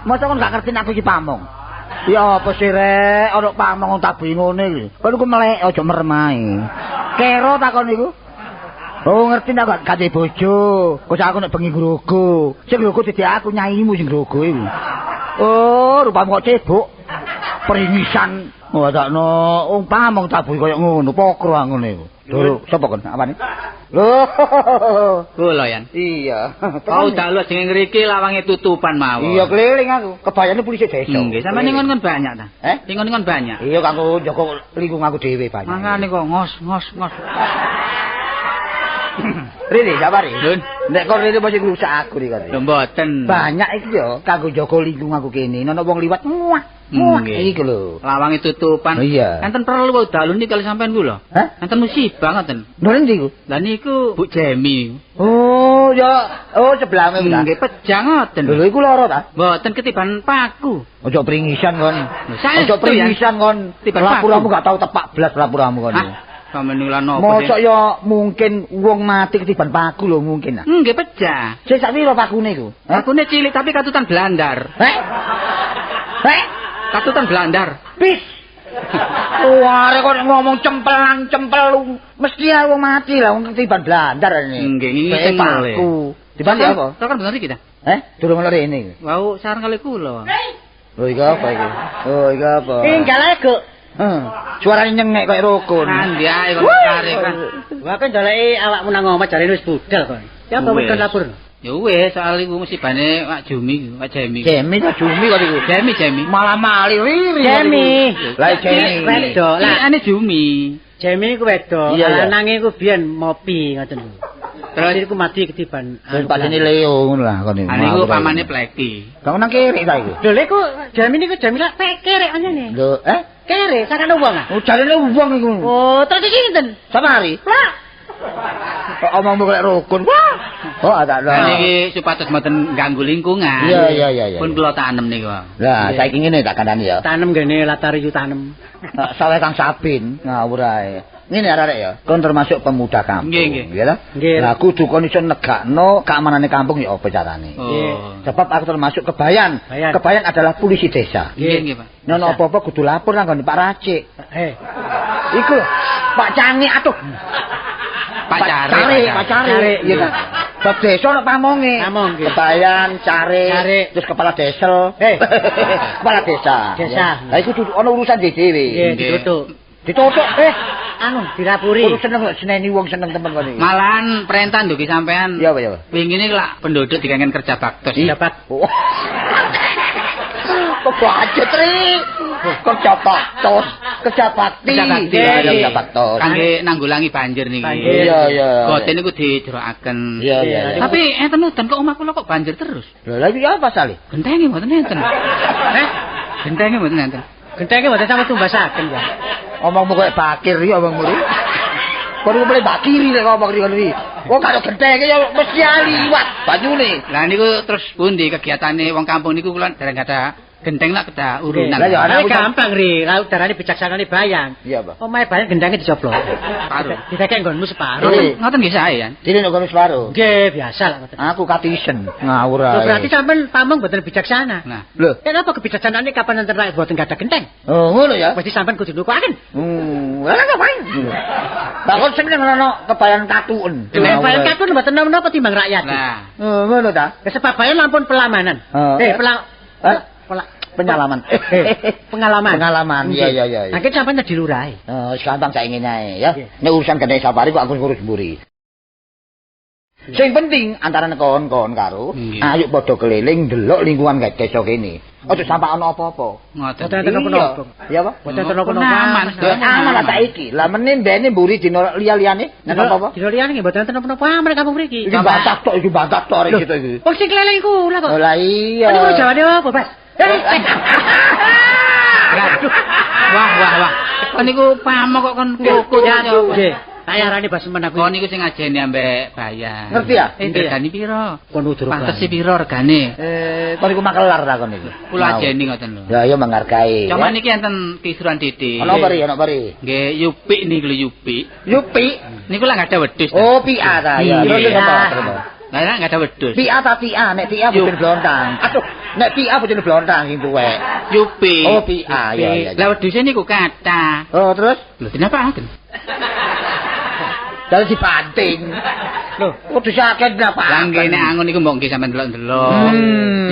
B: Masa kon gak ngerti aku iki pamong. Ya apa sih rek, ana pamong tabuhi ngene iki. Kon iku melek aja merem ae. Kero takon iku. Oh ngerti nek gak duwe bojo. Kok aku nek bengi grogo. Sing grogo dadi aku nyaimu sing grogo iku. Oh, rupamu kok cebok. Peringisan. Wadakno wong pamong tabuhi koyo ngono, pokro ngene iku. Lho, sapa kon? Apane? Lho,
D: kula yan.
B: Iya.
D: Kau dalu jenenge ngriki lawange tutupan mawon.
B: Iya, keliling aku. Kebayane polisi desa.
D: Nggih, sampeyan ningon-ngon banyak ta? Ningon-ningon banyak.
B: Iya, kanggo njaga lingkung aku dhewe banyak.
D: Mangane kok ngos-ngos ngos.
B: Rene, sabari. Nek kon rene mesti ngrusak aku iki kan.
D: Lho mboten.
B: Banyak iki yo kanggo njaga lingkung aku kene. Nek wong liwat muah. Wah, iki lho.
D: Lawange tutupan.
B: Iya.
D: Enten perlu dalu niki kali sampean kula.
B: Hah?
D: Enten musibah ngoten.
B: Lho endi iku?
D: Lah niku Bu Jemi.
B: Oh, ya. Oh, sebelahmu ta.
D: Nggih, pejah ngoten.
B: Lho iku lara ta?
D: Mboten ketiban paku.
B: Ojo pringisan kon. Ojo pringisan kon. Lapuramu gak tau tepak blas lapuramu kon.
D: Sampeyan niku lan napa?
B: Mosok ya mungkin wong mati ketiban paku lho mungkin.
D: Nggih, pejah.
B: Sik sak piro pakune iku?
D: Pakune cilik tapi katutan blandar.
B: Heh? Heh?
D: Katutan blandar.
B: Pis. Wah, kok ngomong cempelang cempelung. Mesti ae wong mati lah wong ketiban blandar ini.
D: Nggih, ngene
B: paku. Tiban apa?
D: Kan bener iki ta?
B: Durung ono rene iki.
D: Wau sareng kali kula.
B: Lho iki apa iki? Oh, iki apa?
A: Tinggal ae, Guk.
B: Heeh. Suarane nyengek koyo rukun.
D: Andi ae kok tarik kan.
A: Wah, kan ndoleki awakmu nang omah jarene wis budal kok. Ya apa wis lapor?
D: Ya wis, soal iku musibane Pak Jumi, Pak Jemi.
B: Jemi ta Jumi kok iku.
D: Jemi, Jemi.
B: Malah mali riri.
A: Jemi.
B: Lah Jemi.
A: Wedok.
D: Lah ane Jumi.
A: Jemi iku wedok, lanange iku biyen mopi ngoten lho. Terus iku mati ketiban.
B: Terus pakne Leo ngono lah kon iku.
D: Ane iku pamane Pleki.
B: Kamu nang kere ta iku?
A: Lho lha iku Jemi niku Jemi lak kere anjene.
B: Lho,
A: Kere sarane wong ah.
B: Oh, jarene wong iku.
A: Oh, terus iki sinten?
B: Samari.
A: Lah.
B: Kok omongmu kaya rukun. Wah. Oh, ada
D: lho. Niki supados mboten ganggu lingkungan.
B: Iya, iya, iya.
D: Pun kula tanem niku.
B: Lah, saiki ngene tak kandhani ya.
A: Tanem ngene latar yu tanem.
B: Saweh Kang Sabin ngawur ae. Ngene arek-arek ya, kon termasuk pemuda kampung.
D: Nggih,
B: nggih. Nggih. Lah kudu kon iso negakno keamanane kampung ya apa carane.
D: Nggih.
B: Sebab aku termasuk kebayan. Kebayan adalah polisi desa.
D: Nggih, nggih, Pak.
B: Nek apa-apa kudu lapor nang nggon Pak Racik. Iku Pak Cangi atuh.
D: Pak Cari,
B: Pak Cari, iya kan. Bab desa ono pamonge. Kebayan, Cari, terus kepala desa. Kepala desa.
A: Desa.
B: Lah iku ono urusan dhewe.
A: Nggih, ditutuk.
B: Ditutuk.
A: Anu dilapuri.
B: Kudu seneng kok seneni wong seneng temen kon iki.
D: Malahan perintah ndugi sampean.
B: Iya, Pak, ya.
D: Wingi niki lak penduduk dikengken kerja baktos.
A: Kerja baktos.
B: Kok bajet ri. Kerja baktos, kerja bakti. Kerja baktos.
D: Kangge nanggulangi banjir niki.
B: Iya, iya.
D: Gote niku dijerokaken.
B: Iya, iya.
D: Tapi enten udan kok omah kula kok banjir terus.
B: Lha lha iki apa sale?
D: Gentenge mboten enten. Gentenge mboten enten.
A: Gentenge mboten sampe tumbasaken ya.
B: Omongmu koyo bakir iki omongmu iki. Kon iku mulai bakiri nek ngomong iki iki. Wong karo gentenge ya mesti liwat banyune.
D: Lah niku terus pundi kegiatane wong kampung niku kula dereng ada Genteng lak kedah urunan.
B: Lah ya
A: Lah gampang ri, lah udarane bijaksanane Bayang.
B: Iya, Pak.
A: Omahe Bayang gendhange dicoplok.
D: Separuh.
A: Didekek nggonmu separuh.
D: Ngoten nggih sae ya.
B: Dene nek kono separo.
A: Nggih, biasa lah ngoten.
B: Aku katisen. Ngawur
A: Lho
B: ae.
A: berarti sampean pamong mboten bijaksana.
D: Nah,
B: Lho.
A: Kenapa kebijaksanaane kapan enten rakyat mboten gadah genteng?
B: Oh, ngono ya.
A: Mesti sampean kudu nukokaken.
B: Lah ngapain? Lah kon seneng ono kebayan katuen.
A: Nek Bayan katun mboten napa-napa timbang rakyat.
D: Nah,
B: Oh, ngono ta?
A: Sebab Bayan lampun pelamanan.
B: Oh. Pengalaman.
A: Pengalaman.
B: Pengalaman. Iya, iya, iya.
A: Mangke sampean dadi lurahe.
B: Oh, wis gampang saiki ngene ae ya. Nek urusan genteng safari kok aku ngurus mburi. Sing penting antara kon-kon karo ayo padha keliling ndelok lingkungan desa kene. Aja sampe ana apa-apa.
D: Ngoten.
A: Mboten enten napa-napa.
B: Iya apa?
A: Mboten enten napa-napa.
D: Aman.
B: Aman lah saiki. Lah meneh mbene mburi dina liya-liyane nek apa-apa.
A: Dina liyane nggih mboten enten napa-napa aman kampung mriki.
B: Iki bantah tok, iki bantah tok arek situ iki.
A: Wong sing keliling kula kok.
B: Oh lah iya.
A: Niku jawane apa, Mas?
D: Aduh. Wah, wah, wah. Kon niku pamong kok kon kukut.
A: Nggih. Kayarane basemen aku.
D: Kon niku sing ngajeni ambek Bayan.
B: Ngerti ya?
D: Regane piro?
A: Kon udur.
D: Pantes piro regane?
B: Kon niku makelar ta kon niku.
D: Kula ajeni ngoten lho.
B: Ya iya menghargai.
D: Cuman niki enten kisuran titik.
B: Ana apa ri? Ana apa ri?
D: Nggih, Yupik niku lho Yupik.
B: Yupik?
D: Niku lak gak ada wedhus.
B: Oh, PA ta ya. Terus apa?
D: Lah nek gak ada wedhus.
B: PA ta PA, nek PA bojone blontang. Aduh, nek PA bojone blontang sing tuwek.
D: Yupik.
B: Oh, PA ya ya.
D: Lah wedhuse niku kathah.
B: Oh, terus?
D: Lho, dinapakaken?
B: Dal dibanting.
A: Lho,
B: wedhus akeh dinapakaken.
D: Lah nggih nek angon niku mbok nggih sampean delok-delok.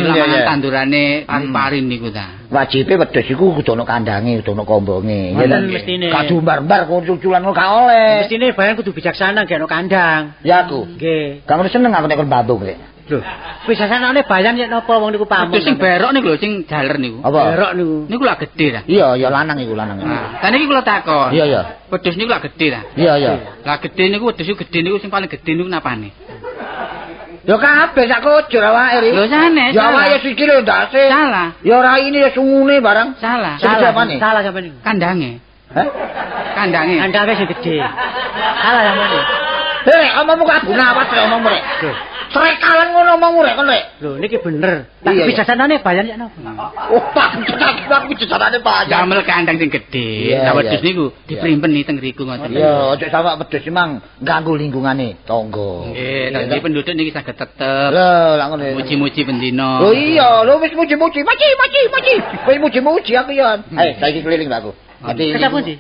D: Mangan tandurane pari-pari niku ta.
B: Wajibe wedhus iku kudu ana kandange, kudu ana kombonge. Ya ta.
A: Mestine.
B: Gak diumbar-umbar kuculan gak oleh.
A: Mestine Bayan kudu bijaksana nggih ana kandang.
B: Ya aku.
A: Nggih.
B: Gak ngono seneng aku nek kon bambung rek.
A: Lho, bijaksanane Bayan yen napa wong niku pamong.
D: Wedhus sing berok niku lho sing jaler niku.
B: Apa?
A: Berok niku.
D: Niku lak gedhe ta.
B: Iya, ya lanang iku lanang.
D: Nah, niki kula takon.
B: Iya, iya.
D: Wedhus niku lak gedhe ta.
B: Iya, iya.
D: Lah gedhe niku wedhus gedhe niku sing paling gedhe niku napane?
B: Ya kabeh sak kujur awake ri.
D: Lho sanes.
B: Ya awake sikile ndase.
D: Salah.
B: Ya raine ya sungune barang.
D: Salah.
B: Salah.
A: Salah sampean niku.
D: Kandange.
B: Hah?
D: Kandange.
A: Kandange sing gedhe. Salah sampean niku.
B: Rek, omongmu kok abu nawas rek omongmu rek. Srekalan ngono omongmu rek kon rek.
A: Lho niki bener. Tak bijaksanane Bayan yen napa?
B: Oh, tak bijaksanane Bayan.
D: Damel kandang sing gedhe. Lah wedhus niku diprimpen teng riku ngoten.
B: Iya, aja sampe wedhus memang ganggu lingkungane tangga.
D: Nggih, dadi penduduk niki saged tetep.
B: Lho, lak ngono.
D: Muji-muji bendina.
B: Lho iya, lho wis muji-muji. Maci, maci, maci. Wis muji-muji aku ya. Ayo saiki keliling lho aku.
A: Dadi kesapa sih?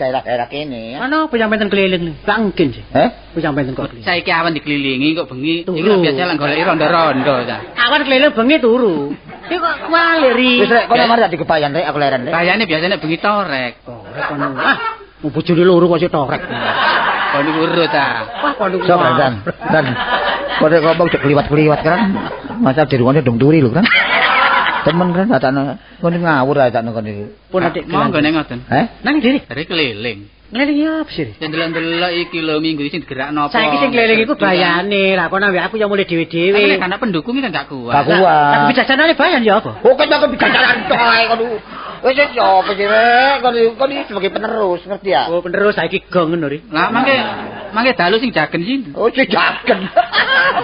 B: Daerah-daerah kene.
A: Ana apa yang benten keliling nih? Bangkin sih.
B: Heh?
A: Apa yang benten kok keliling?
D: Saiki awan dikelilingi kok bengi. Iki lho biasa lak goleki rondo-rondo ta.
A: Awan keliling bengi turu. Iki kok kuali ri.
B: Wis rek kono mari dikebayan rek aku leren rek.
D: Bayane biasane bengi torek.
A: Torek kono. Ah, bojone loro kok sik torek.
D: Kon niku urut ta.
A: Wah, kon niku.
B: Sok Dan. Dan. Kok ngomong cek kliwat-kliwat kan. Masa di ruangane dong turi lho kan. Temen kan takno kon ngawur ae takno kon iki.
A: Pun atik
D: monggo nek ngoten.
B: Heh?
A: Nang diri.
D: Dari keliling.
A: Keliling ya apa sih?
D: Ndelok-ndelok iki lho minggu iki sing digerakno apa.
A: Saiki sing keliling iku bayane. Lah kon ambek aku ya mulai dhewe-dhewe.
D: Tapi nek anak pendukung iki kan gak kuat.
B: Gak kuat.
A: Lah bijaksanane Bayan ya apa?
B: Oke aku bijaksanane tok ae kon. Wis wis apa sih rek kon kon iki sebagai penerus ngerti ya?
A: Oh penerus saiki gong ngono ri.
D: Lah mangke dalu sing jagen sinten?
B: Oh sing jagen.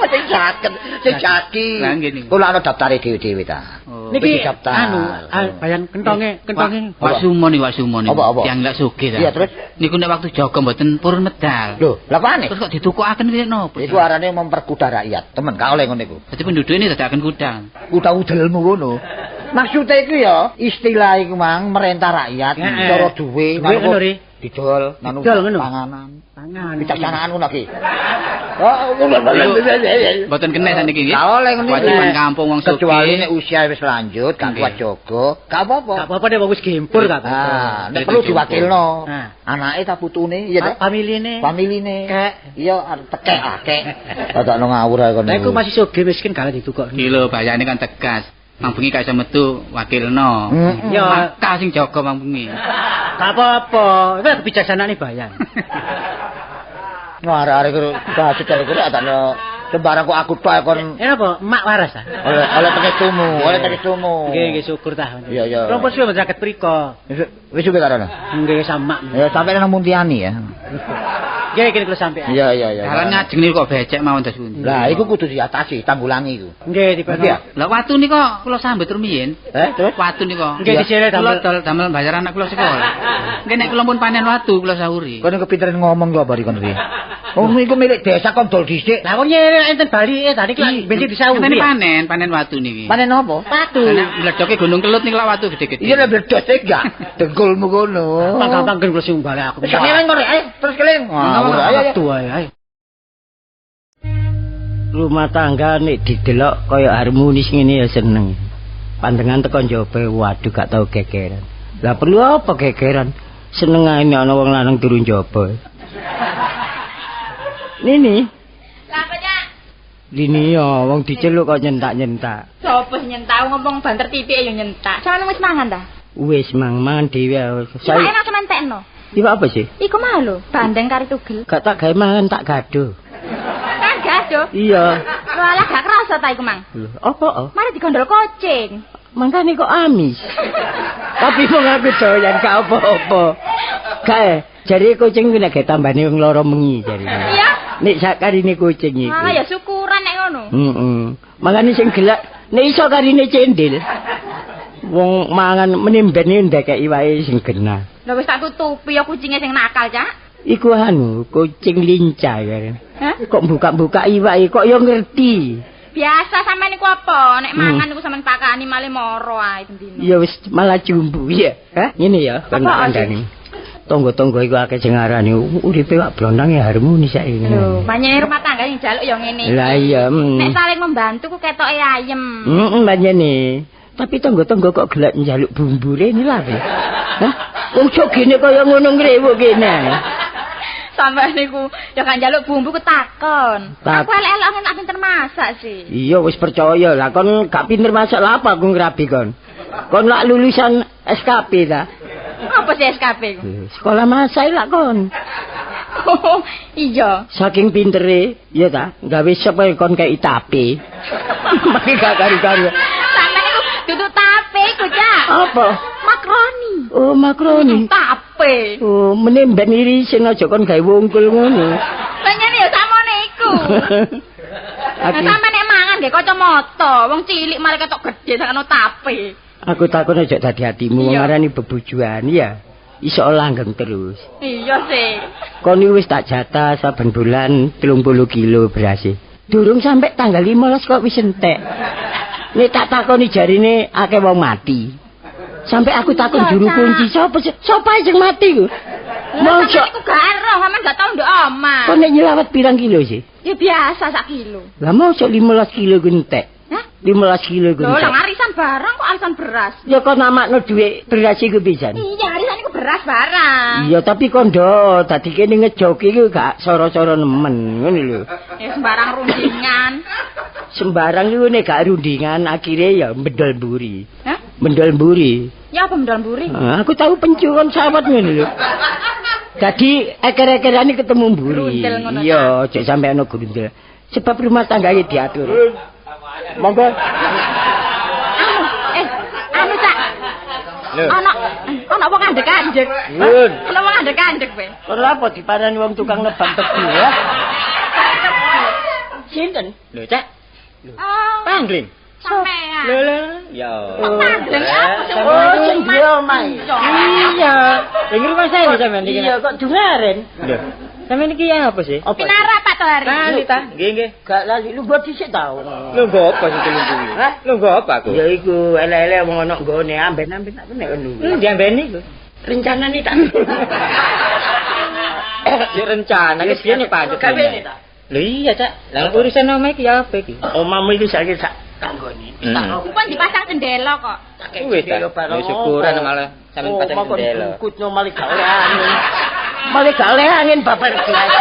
B: Sing jagen, sing jaki.
D: Lah nggih niku.
B: Kula ana daftare dhewe-dhewe ta.
A: Niki anu Bayan kentonge, kentonge.
D: Wak Sumo niku, Wak Sumo niku. Tiyang lak sugih ta.
B: Iya terus
D: niku nek waktu jaga mboten purun medal.
B: Lho, lha apane?
D: Terus kok ditukokaken piye napa?
B: Iku arane memperkuda rakyat. Temen gak oleh ngono iku.
D: Dadi penduduk ini dadakan kuda.
B: Kuda udelmu ngono. Maksudnya iku ya, istilah iku mang merentah rakyat cara duwe
A: ngono ri.
B: Didol nang panganan.
A: Pangan.
B: Bijaksanaan ngono iki. Oh,
D: mboten kena saniki nggih.
B: Gak oleh ngono.
D: Kewajiban kampung wong sugih.
B: Kecuali nek usia wis lanjut, gak kuat jaga, gak apa-apa.
A: Gak apa-apa nek wong wis gempur gak apa-apa.
B: Nek perlu diwakilno. Anake ta putune, iya ta?
A: Familine.
B: Familine.
A: Kek.
B: Iya, tekek akeh. Dadakno ngawur ae kono.
A: Lah iku masih sugih miskin gak ditukokno.
D: Iki lho bayane kan tegas. Mang bengi gak iso metu wakilno.
A: Ya
D: maka sing jaga mang bengi.
A: Gak apa-apa. Iku kebijaksanane Bayan.
B: Wah, arek-arek iku bacut arek iku takno sembarang kok aku tok kon.
A: Apa? Emak waras ta?
B: Oleh tekestumu, oleh tekestumu.
A: Nggih, nggih syukur ta.
B: Iya, iya.
A: Rompos suwe mboten saged priko.
B: Wis suwe karo.
A: Nggih, sama.
B: Ya sampe nang Muntiani ya.
A: Nggih, kene kula sampean.
B: Iya iya iya.
D: Dalan ngajeng niku kok becek mawon dos pundi.
B: Lah iku kudu diatasi, tanggulangi iku.
A: Nggih,
B: Ngerti ya?
D: Lah watu nika kula sambet rumiyin.
B: Terus?
D: Watu nika.
A: Nggih, disele
D: Kula
A: damel.
D: dol damel bayar anak kula sekolah. Nggih nek kula pun panen watu kula sahuri.
B: Kono kepinteran ngomong kok bari kono iki. Oh iku milik desa kon dol dhisik.
A: Lah wong nyene enten balike tadi ki bensin disauri.
D: Ngene panen, panen watu niki.
B: Panen apa?
A: Watu.
D: Lah mledoke Gunung Kelut niku lak watu gede-gede.
B: Iya lek bledos e enggak. Dengkulmu kono.
A: Gampang-gampang kula sing balik aku.
B: Wis keling kono, ayo terus keling. Ngawur ayo ayo.
A: Watu ae. Ayo.
C: Rumah tangga nek didelok kaya harmonis ngene ya seneng. Pandengan teko njaba waduh gak tau gegeran. Lah perlu apa gegeran? Seneng ae nek ana wong lanang turu njaba. Nini,
E: Lah apa, Cak?
C: Nini ya wong diceluk kok nyentak-nyentak.
E: Sopo sing nyentak ngomong banter titik ya nyentak. Sampeyan wis mangan ta?
C: Wis mang mangan dhewe.
E: Iwak
C: Saya
E: enak sampean tekno.
C: iwak apa sih?
E: Iku mau lho, bandeng kari tugel.
C: Gak tak gawe mangan tak gaduh.
E: Kan gaduh.
C: Iya.
E: Lho alah gak kerasa ta iku, Mang.
C: Lho, apa? Oh?
E: Mari digondol kucing.
C: Mangkane kok amis. Tapi wong aku doyan gak apa-apa. Kae, jare kucing kuwi nek gawe tambane wong loro mengi jare.
E: Iya.
C: Nek sak karine kucing iku.
E: Malah ya syukuran nek ngono.
C: Heeh. Mangkane sing gelak nek iso karine cendil. Wong mangan menimben ndekeki wae sing genah.
E: Lha wis tak tutupi ya kucinge sing nakal, Cak.
C: Iku anu, kucing lincah ya.
E: Hah?
C: Kok buka-buka iwake kok ya ngerti.
E: Biasa sampean niku apa? Nek mangan niku sampean pakani malih moro ae bendino.
C: Ya wis malah jumbu ya. Hah? Ngene ya,
E: Apa,
C: kandhane. Tangga-tangga iku akeh sing ngarani uripe wak blondang ya harmonis saiki.
E: Lho, pancene rumah tangga sing njaluk ya ngene.
C: Lah iya.
E: Nek saling membantu ku ketoke ayem.
C: Heeh, pancene. Tapi tangga-tangga kok gelek njaluk bumbu rene lah. Hah? Wong jogene kaya ngono ngrewuk kene.
E: Sampeyan niku ya kan njaluk bumbu ku takon.
C: Tak-
E: Aku elek-elek ngono tak pinter masak sih.
C: Iya wis percaya lah kon gak pinter masak lah apa aku ngrabi kon. Kon lak lulusan SKP ta?
E: Apa sih SKP ku?
C: Sekolah masak lak kon.
E: Oh, iya.
C: Saking pintere, iya ta? Gawe sop ae kon kei tape. Mari gak karu-karu.
E: Sampeyan niku dudu tape iku, Cak.
C: Apa?
E: Makroni.
C: Oh, makroni.
E: Tape.
C: Oh, meneh ben irisin aja kon gawe wungkul ngono.
E: Pancene ya sakmene iku. Lah
C: Aku,
E: sampeyan nek mangan nggih kacamata, wong cilik malah ketok gedhe sakno tape.
C: aku takon aja dadi hatimu wong
E: Iya.
C: ngarani bebojoan ya. Iso langgeng terus.
E: Iya sih.
C: Kon iki wis tak jatah saben bulan 30 kilo berase. Durung sampe tanggal 15 kok wis entek. Nek tak takoni jarine akeh wong mati. Sampai aku takon
E: Iya,
C: juru
E: Cak.
C: kunci sapa sih? Sapa sing mati ku?
E: Lah
C: Mosok
E: sampeyan iku gak ero, sampeyan gak tau nduk omah.
C: kon nek nyelawat pirang kilo sih?
E: Ya biasa sak kilo.
C: Lah mosok 15 kilo ku entek.
E: Hah?
C: 15 kilo ku
E: Lho,
C: entek.
E: lah arisan barang kok arisan beras.
C: Ya kon namakno dhuwit beras iku pisan.
E: Iya, arisan iku beras barang.
C: Iya, tapi kondo dadi kene ngejoki iku gak soro-soro nemen ngono lho.
E: Ya sembarang rundingan.
C: Sembarang iku nek gak rundingan akhire ya mendol mburi.
E: Hah?
C: Mendol mburi.
E: Ya apa mendol mburi?
C: Ah, aku tahu pencuran sawat ngono lho. Dadi eker-ekerane ketemu mburi.
E: Grundel ngono,
C: Iya, aja sampe ana grundel. Sebab rumah tangga iki diatur. Monggo.
E: Anu, anu Cak. Ana ana wong andek-andek.
C: Nyun.
E: Ana wong andek-andek kowe.
C: Ora apa diparani wong tukang nebang tebu ya. Sinten?
A: Lho, Cak.
E: Oh,
A: Pangling.
E: sampean.
A: Lho lho. Ya.
E: Pangling apa sing
C: Oh, sing duwe omah.
A: Iya. Lha rumah saya sampean iki.
C: Iya, kok dungaren?
A: Lho. Sampean iki ya apa sih?
C: Apa?
E: Pinara Pak Tohari.
A: Lali ta? Nggih, nggih.
C: Gak lali lu buat dhisik tau.
A: Lho nggo apa sing tulung kuwi?
C: Hah?
A: Lho nggo apa aku?
C: Ya iku elek-elek wong ana nggone amben-amben tak kena ngono.
A: Diambeni iku.
C: Rencanane tak.
A: Ya rencana iki biyen ya pancet.
C: Gawe ini ta?
A: Lho iya, Cak. Lah urusan omah iki ya apa iki?
C: Omamu iku saiki sak tanggone.
A: Hmm.
E: Pun dipasang jendela kok.
A: Wis ta. Ya syukuran malah sampean pasang jendela.
C: Bungkutno malah gak oleh angin. Malah gak oleh angin babar gelas.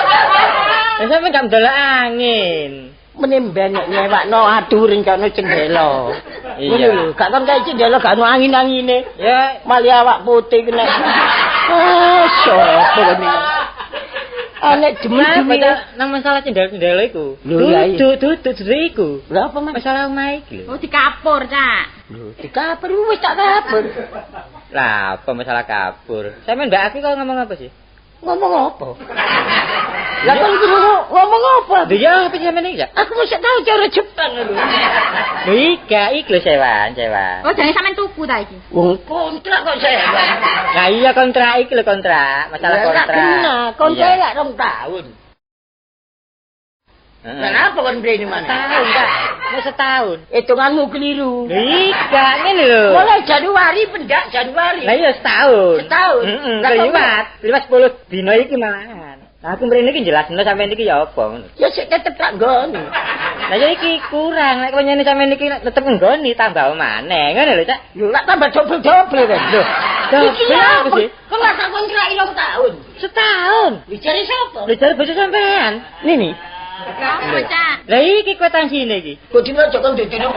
A: Lah sampean gak ndelok angin.
C: Menimben nek nyewakno adu rencana cendela.
A: Iya.
C: Ngono lho, gak kon kae cendela gak ono angin-angine.
A: Ya
C: Malah awak putih kena. Ah, sopo kene. Anek demen
A: Kenapa
C: duwe.
A: Cak? Nang masalah cendela-cendela iku.
C: Lho, lah iya.
A: Dudu dudu dudu iku.
C: Lah apa Mas?
A: Masalah omah iki lho.
E: Oh dikapur, Cak.
C: Lho, dikapur wis tak kapur.
A: Lah apa masalah kapur? Sampeyan mbak aku kok ngomong apa sih?
C: Ngomong apa? Lah kon iki ngomong apa?
D: Lho ya apa sampean iki ya?
C: Aku mesti tau cara Jepang lho.
D: Lho iki lho sewan, sewan.
E: Oh, jane sampean tuku ta iki?
C: Wong kontrak kok sewan.
D: Lah iya kontrak iki lho kontrak, masalah kontrak.
C: Kena, kontrak lak 2 tahun. Lah apa kon mrene mana?
D: Setahun, Pak. Mau setahun.
C: Hitunganmu keliru.
D: Lho iki ngene lho.
C: Mulai Januari pendak Januari.
D: Lah iya setahun.
C: Setahun.
D: Heeh,
C: Lah kok
D: liwat 10 dina iki malahan. Lah aku mrene iki jelasno sampean iki ya apa ngono.
C: Ya sik tetep tak nggoni.
D: Lah ya iki kurang nek penyene sampean iki tetep nggoni tambah maneh ngono lho, Cak.
C: Lho lak tambah dobel-dobel kan.
D: Lho,
C: iki
D: apa
C: apa
D: sih?
C: Kok lak tak kontrak 2 tahun.
D: Setahun.
C: Lho jare sapa?
D: Lho jare bojo sampean. Nini.
E: Lah apa, Cak?
D: Lah iki kwitansiне iki.
C: Bojone aja kon dudune.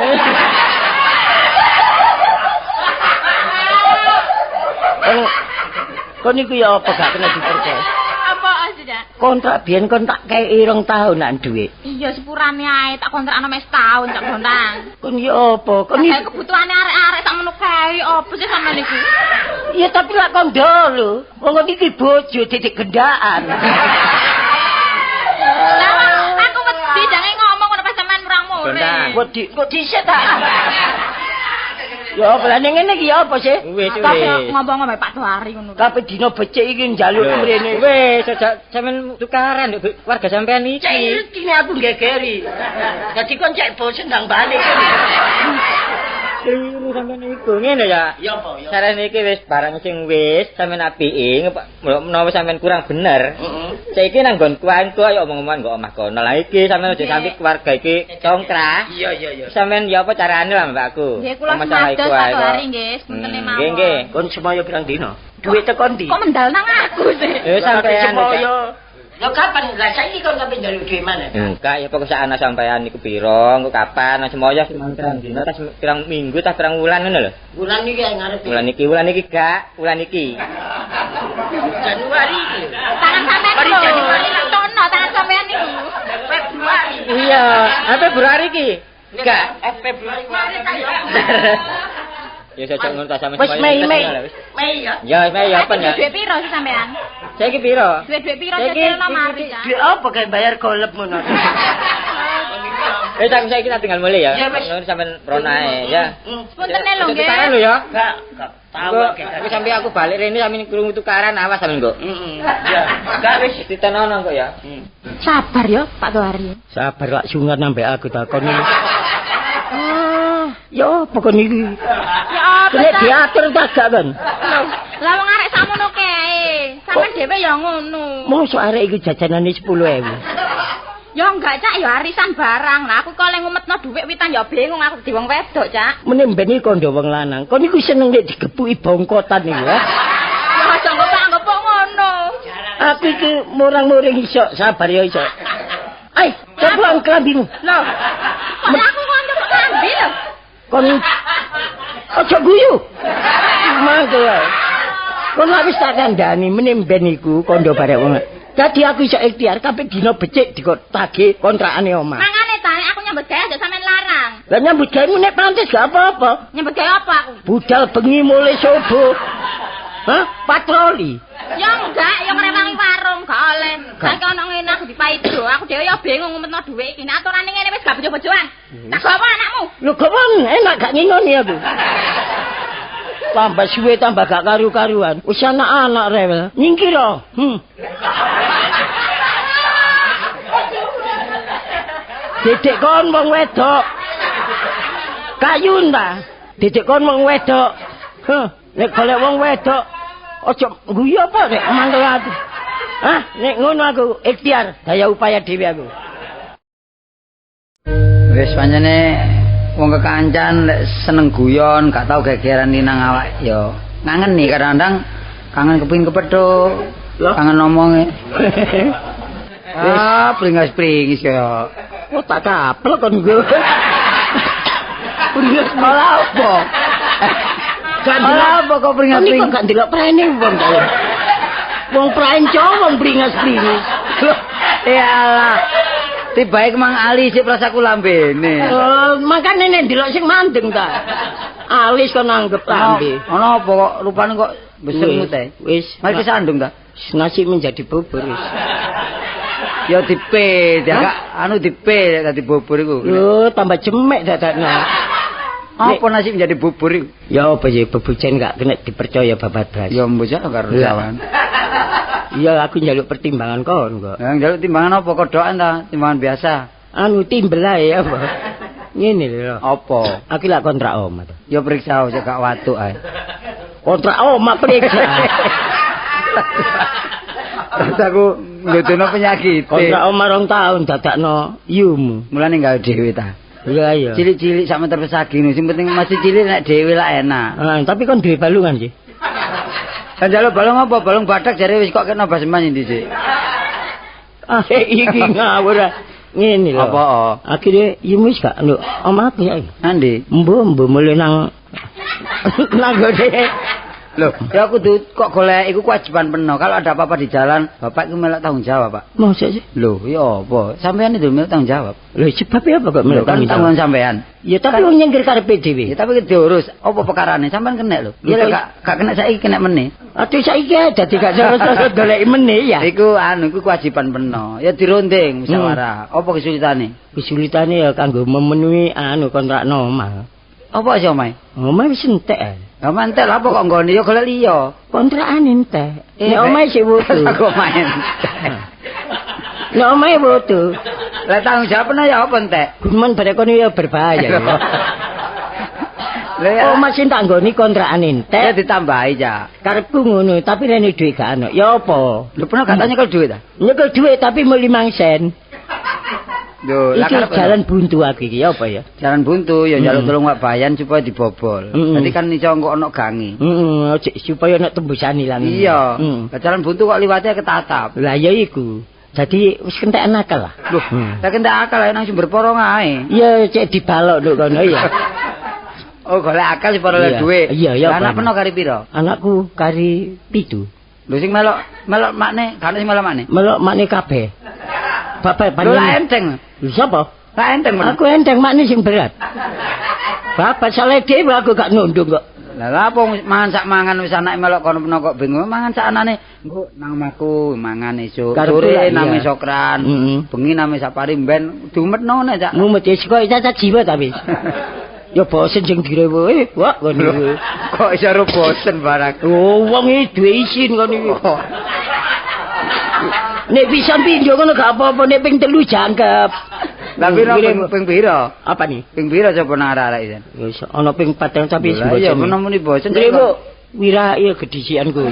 C: Kon iku ya apa gak kena dipercaya?
E: Apa sih, Cak?
C: Kontrak biyen kon tak kei 2 tahunan dhuwit.
E: Iya sepurane ae tak kontrakno mek setahun Cak Bontang.
C: Kon ya apa? Kon
E: Kayak kebutuhane arek-arek tak menu kae apa sih sampean iku?
C: Ya tapi lak kondo lho. Wong iki bojo titik gendaan.
E: Lah aku wedi jange ngomong ngono pas sampean murang-muring.
C: Wedi kok dhisik ta? Ya apa lah ning ngene iki ya apa sih?
D: Wis
E: Tapi ngomong-ngomong Pak Dohari ngono.
C: Kabeh dina becik iki njaluk mrene.
D: Wis aja sampean tukaran nduk warga sampean iki.
C: Cek irtine aku ngegeri. Dadi kon cek bosen ndang balik.
D: Keliru sampean iku ngene ya.
C: Ya apa ya.
D: Sarane iki wis barang sing wis sampean apike menawa sampean kurang bener.
C: Heeh.
D: Saiki nang nggon kuanku ayo omong-omongan nggo omah kono. Lah iki sampean aja sampe keluarga iki congkrah.
C: Iya iya iya.
D: Sampean ya apa carane lah mbakku.
E: Nggih kula semados Pak Dohari nggih, sepuntene mawon.
D: Nggih nggih.
C: Kon semoyo pirang dina? Duit teko ndi?
E: Kok mendal nang aku sih?
D: Sampean
C: semoyo. Lho kapan? Lah saiki kon kapan njaluk duit maneh?
D: Enggak, ya pokok sak anak sampean niku pira, engko kapan semoyo pirang dina tas pirang minggu tas pirang wulan ngono lho.
C: Wulan iki ngarepe.
D: Wulan iki gak, wulan iki.
C: Januari iki.
E: Tangan sampean lho.
C: Januari
E: tono tangan sampean niku.
C: Februari.
D: Iya, Februari iki. Enggak,
C: Februari.
D: Ya sejak ngono ta sampe
C: wis Mei Mei. Mei ya.
D: Ya Mei ya apa ya?
E: Duit piro sih sampean?
D: Saiki piro?
E: Duit piro cecilno mari ta.
C: Duit apa kae bayar golep ngono.
D: Wis aku saiki tak tinggal mulih ya. Ngono sampean rono ae ya.
E: Puntene lho nggih.
D: Tukaran lho ya.
C: Enggak, enggak tahu
D: aku sampe aku balik rene sampe krungu tukaran awas sampean kok.
C: Heeh. Ya, enggak wis
D: ditenono kok ya.
E: Sabar ya Pak Dohari.
C: Sabar lak sungan ambek aku takon iki. Ya apa kon iki?
E: Ya apa?
C: Kena diatur ta gak kon?
E: Lah wong arek sakmono kae. Sampeyan dhewe ya ngono.
C: Mosok arek iki jajanane 10.000.
E: Ya enggak, Cak, ya arisan barang. Lah aku kok le ngumetno dhuwit witan ya bingung aku dadi wong wedok, Cak.
C: Meneh mben iki kandha wong lanang. Kon iku seneng nek digepuki bongkotan iki, ya.
E: Ya aja ngopok-ngopok ngono.
C: Aku iki murang-muring iso, sabar ya iso. Ai, coba klambimu.
E: Lho. Kok aku ngono kok klambi lho?
C: Kon aja guyu. Mangke wae. Kon lak wis tak kandhani meneh mben iku kandha barek wong. Dadi aku iso ikhtiar kabeh dina becik dikotake kontrakane omah.
E: Mangane ta aku nyambut gawe aja sampean larang.
C: Lah nyambut gawe nek pantes gak apa-apa.
E: Nyambut gawe apa aku?
C: Budal bengi mulai subuh. Hah? Patroli.
E: Ya enggak, ya ngrewangi warung gak oleh. Saiki ono ngene aku dipaido, aku dhewe ya bingung ngumetno dhuwit iki. Nek aturane ngene wis gak bojo-bojoan. Tak gawa anakmu.
C: Lho kok enak gak ngingoni aku. Tambah suwe tambah gak karu-karuan. Wis anak-anak rewel. Nyingkir o. Dedek kon wong wedok. Kayun ta. Dedek kon wong wedok. Heh, nek golek wong wedok aja guyu apa rek mantel aku. Hah, nek ngono aku ikhtiar daya upaya dhewe aku.
B: Wis pancene wong kekancan lek seneng guyon, gak tau gegeran nang awak ya. Kangen nih kadang-kadang kangen kepengin kepethuk, kangen ngomonge. Ah, pringas-pringis kaya.
C: Oh, tak kaplek kon nggo. Pringas
B: malah apa? Ora apa kok pringas-pringis.
C: Kok gak ndelok praene wong ta. Wong pranco wong pringas-pringis.
B: Ya Allah. Tibae kemang ali sik prasaku lambene.
C: Oh, makane nek ndelok sing mandeng ta. Alis kon anggep lambe.
B: Ana apa kok rupane kok besermu te?
C: Wis,
B: mari kesandung ta.
C: Nasi menjadi bubur wis.
B: Ya dipe, gak anu dipe dadi bubur iku.
C: Lho, tambah cemek dadakno.
B: Apa nasi menjadi bubur iku?
C: Ya apa sih bebujen gak kena dipercaya babat beras.
B: Ya mbok karo jawan.
C: Iya, aku njaluk pertimbangan kon kok.
B: Lah njaluk timbangan apa kodokan ta? Timbangan biasa.
C: Anu timbel ae apa? Ngene lho.
B: Apa?
C: Aku lak kontrak omah to.
B: Ya periksa sik gak watuk ae.
C: Kontrak omah periksa.
B: Terus aku nggodono penyakit.
C: Kontrak omah 2 tahun dadakno yumu.
B: Mulane gawe dhewe ta.
C: Iya iya.
B: Cilik-cilik sak meter pesagi sing penting masih cilik nek dhewe lak enak.
C: Heeh, tapi kon duwe balungan sih.
B: Lah njaluk balung apa? Balung badak jare wis kok kena baseman endi sih.
C: Ah iki ngawur. Ngene lho.
B: Apa?
C: Akhire yumu wis gak nduk omah aku ya.
B: Nandi?
C: Mbuh mulih nang nang gone.
B: Loh, ya aku kok golek iku kewajiban penuh. Kalau ada apa-apa di jalan, bapak iku melok tanggung jawab, Pak.
C: Mosok sih?
B: Loh, ya apa? Sampean itu melok tanggung jawab.
C: Loh, sebab apa kok melok tanggung jawab?
B: Tanggungan sampean.
C: Ya tapi wong nyengkir karepe dhewe.
B: Ya tapi diurus apa perkarane? Sampean kena lho. Ya gak kena saiki kena meneh.
C: Aduh saiki dadi gak terus goleki meneh ya.
B: Iku anu iku kewajiban penuh. Ya dirunding musyawarah. Apa kesulitane?
C: Kesulitane ya kanggo memenuhi anu kontrak omah.
B: Apa sih omahe?
C: Omahe wis entek.
B: Lah entek lha apa kok nggone ya golek liya.
C: Kontrakan entek. Nek omahe sik wudu.
B: Aku omahe entek.
C: Nek omahe wudu.
B: Lah tanggung jawab ya apa entek?
C: Gumun barek kono ya berbahaya.
B: Lah ya
C: omah sing tak nggoni kontrakan entek.
B: Ya ditambahi ya.
C: Karepku ngono, tapi rene dhuwit gak ono. Ya apa?
B: Lho pernah gak nyekel dhuwit ta?
C: Nyekel dhuwit tapi mung 5 sen.
B: Lho, lah
C: iki jalan buntu aku iki ya apa ya?
B: Jalan buntu ya njaluk tolong Pak Bayan supaya dibobol. Dadi kan iso engko ono gangi.
C: Heeh, supaya ono tembusan ilang.
B: Iya. Lah jalan buntu kok liwate ketatap.
C: Lah ya iku. Dadi wis kentekan akal lah.
B: Loh, lah kentek akal nang sumber porong ae.
C: Iya, cek dibalok nduk kono ya.
B: Oh, golek akal supaya oleh dhuwit.
C: Iya, iya.
B: Anak peno kari pira?
C: Anakku kari 7.
B: Lho sing melok melok makne, gak ono sing melok makne.
C: Melok makne kabeh. Bapak
B: panjenengan. Lho enteng.
C: Lho sapa?
B: Lah enteng men.
C: Aku enteng makne sing berat. Bapak salah dhewe aku gak nundung kok.
B: Lah lha apa mangan sak mangan wis anake melok kono peno kok bingung mangan sak anane. Engko nang omahku mangan esuk. Sore nang sokran. Bengi nang sapari ben diumetno nek cak.
C: Mumet wis kok cacat jiwa ta wis. Ya bosen sing direwe, wah ngono.
B: Kok iso ro bosen barang.
C: Oh wong iki duwe isin ngono iki. Nek pisan pindho ngono gak apa-apa, nek ping 3 jangkep.
B: Lah piro ping piro?
C: Apa nih?
B: Ping piro coba nang arek-arek iki?
C: Wis ana ping 4 tapi wis bosen.
B: Iya, muni bosen.
C: Lho, wirake ya gedhisian kowe.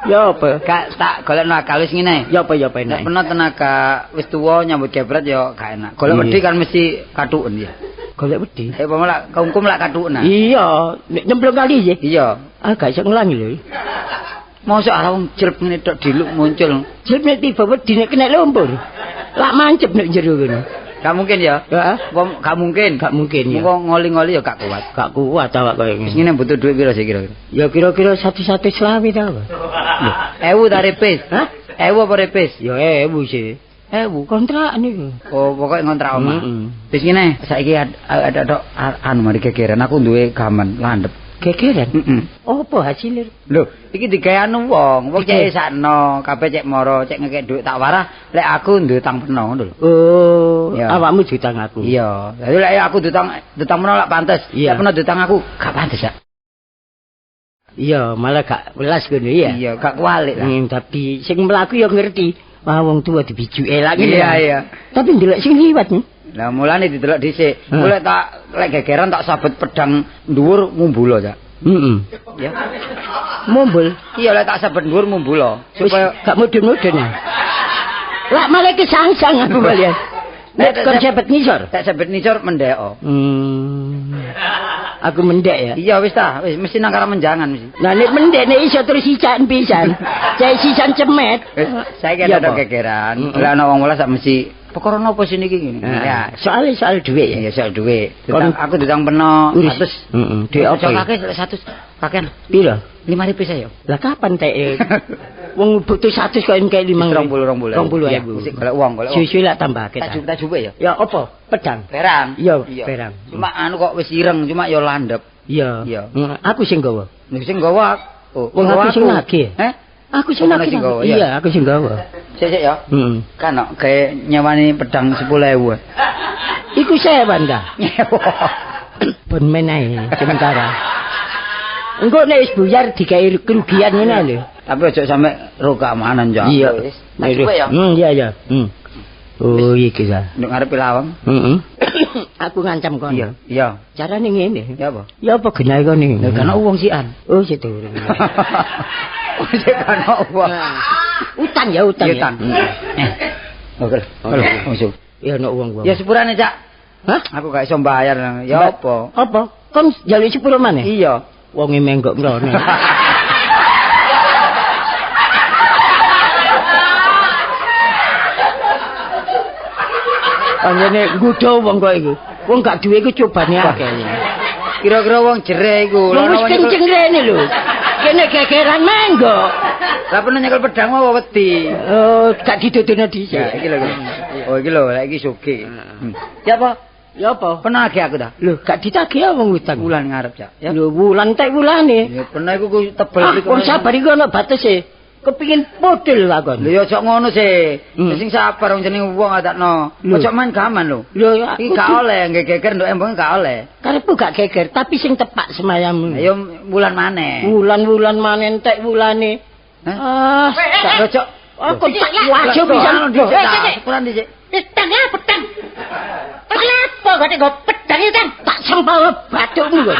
C: Ya apa?
B: Gak tak golekno akal wis ngene.
C: Ya apa ya apa enak.
B: Nek peno tenaga wis tuwa nyambut gebret ya gak enak. Golek wedi kan mesti kathuken ya.
C: Golek wedi.
B: Eh apa lak kungkum lak kathuken.
C: Iya, nek nyemplung kali sih.
B: Iya.
C: Ah gak iso nglangi lho.
B: Mosok ala wong jelep ngene tok diluk muncul.
C: Jelep nek tiba wedi nek kena lumpur. Lak mancep nek jero ngono.
B: Gak mungkin ya?
C: Heeh.
B: Wong gak mungkin.
C: Gak mungkin ya.
B: Wong ngoli-ngoli ya gak kuat.
C: Gak kuat awak koyo ngene.
B: Wis ngene butuh dhuwit piro sih kira-kira?
C: Ya kira-kira 100-100 ta apa?
B: Lho, 1000 ta repis?
C: Hah?
B: 1000 apa repis?
C: Ya 1000 sih.
B: 1000
C: kontrak niku.
B: Oh, pokoke ngontrak omah. Wis ngene, saiki ada anu mari gegeran aku duwe gaman landhep.
C: Gegeran?
B: Heeh.
C: Apa hasilnya?
B: Lho, iki digawe anu wong, wong cek sakno, kabeh cek moro, cek ngekek dhuwit tak warah, lek aku duwe utang peno ngono lho.
C: Oh, awakmu diutang aku.
B: Iya. Lah lek aku diutang peno lak pantes. Lek peno diutang aku gak pantes ya.
C: Iya, malah gak welas ngono ya.
B: Iya, gak kualik lah.
C: Tapi sing mlaku ya ngerti. Wah, wong tuwa dibijuke lak ngene.
B: Iya, iya.
C: Tapi ndelok sing liwat nih.
B: Lah mulane didelok dhisik. Mulai tak lek gegeran tak sabet pedang dhuwur mumbulo, Cak.
C: Heeh.
B: Ya.
C: Mumbul.
B: Iya lek tak sabet dhuwur mumbulo
C: supaya gak mudun-mudun. Lah malah kesangsang aku balian. Nek kon sabet ngisor,
B: tak sabet ngisor mendeko.
C: Aku mendek ya.
B: Iya wis ta, wis mesti nang karo menjangan mesti.
C: Nah nek mendek nek iso terus sisan pisan. Cek sisan cemet.
B: Wis saiki ada gegeran. Lah ana wong welas sak mesti perkara napa sih niki ngene.
C: Ya, soal dhuwit ya.
B: Iya, soal dhuwit. Aku diutang peno 100.
C: Heeh. Dhuwit apa?
B: Kakek 100. Kakean.
C: Piro?
B: 5.000 saya.
C: Lah kapan teke? Wong butuh 100 kok engke 5.
B: 20.
C: 20.000.
B: Sik golek wong, golek wong.
C: Suwe-suwe lak tambahke.
B: Tak jupuk ya.
C: Ya apa? Pedang.
B: Perang.
C: Iya, perang.
B: Cuma anu kok wis ireng, cuma ya landhep.
C: Iya.
B: Iya.
C: Aku sing gawa.
B: Nek sing gawa Oh,
C: Wong aku sing nagih.
B: Heh?
C: Aku sing nagih. Iya, aku sing gawa.
B: Sik ya.
C: Heeh.
B: Kan kok gawe nyewani pedang 10.000.
C: Iku sewan ta?
B: Nyewa.
C: Ben men ae sementara. Engko nek wis buyar digawe kerugian ngene lho.
B: Tapi aja sampe ro keamanan, Cak.
C: Iya.
D: Wis. Tak cukup ya.
C: Iya ya. Oh iki ta.
B: Nduk ngarepe lawang.
C: Heeh. Aku ngancam kon.
B: Iya, iya.
C: Carane ngene.
B: Ya apa?
C: Ya apa genahe kon iki?
B: Lah kan wong sian.
C: Oh, sik durung.
B: Sik kan wong.
C: Utang ya utang.
B: Utang. Oke. Oke.
C: Ya ono wong-wong.
B: Ya sepurane, Cak.
C: Hah?
B: Aku gak iso mbayar. Ya apa?
C: Apa? Kon njaluk sepuro maneh?
B: Iya.
C: Wonge menggok mrono. Anjene nggodho wong kok iku. Wong gak duwe iku cobane akeh.
B: Kira-kira wong jereh iku.
C: Wong wis kenceng rene lho. Kene gegeran menggok.
B: Lah pernah nyekel pedang apa wedi?
C: Oh, gak didodono dhisik.
B: Ya iki lho. Oh iki lho, lek iki sugih. Ya apa?
C: Ya apa?
B: Penagih aku ta?
C: Lho, gak ditagih wong utang.
B: Wulan ngarep, Cak. Ya.
C: Lho, wulan tek wulane.
B: Ya pernah iku ku tebel
C: iku. Wong sabar iku ana batese. Kepingin podel lakon.
B: Lho ya aja ngono sih. Sing sabar wong jenenge wong adakno. Aja main gaman lho.
C: Lho
B: iki gak oleh nggih geger nduk embong gak oleh.
C: Karepku gak geger, tapi sing tepak semayamu.
B: Ya wulan maneh.
C: Wulan-wulan maneh entek wulane. Ah,
B: gak aja.
C: Aku tak wajib pisan.
B: Kurang dhisik.
A: Pedang ya, pedang. Kenapa kok nggo pedang iki, Tang?
C: Tak sempal bathukmu kok.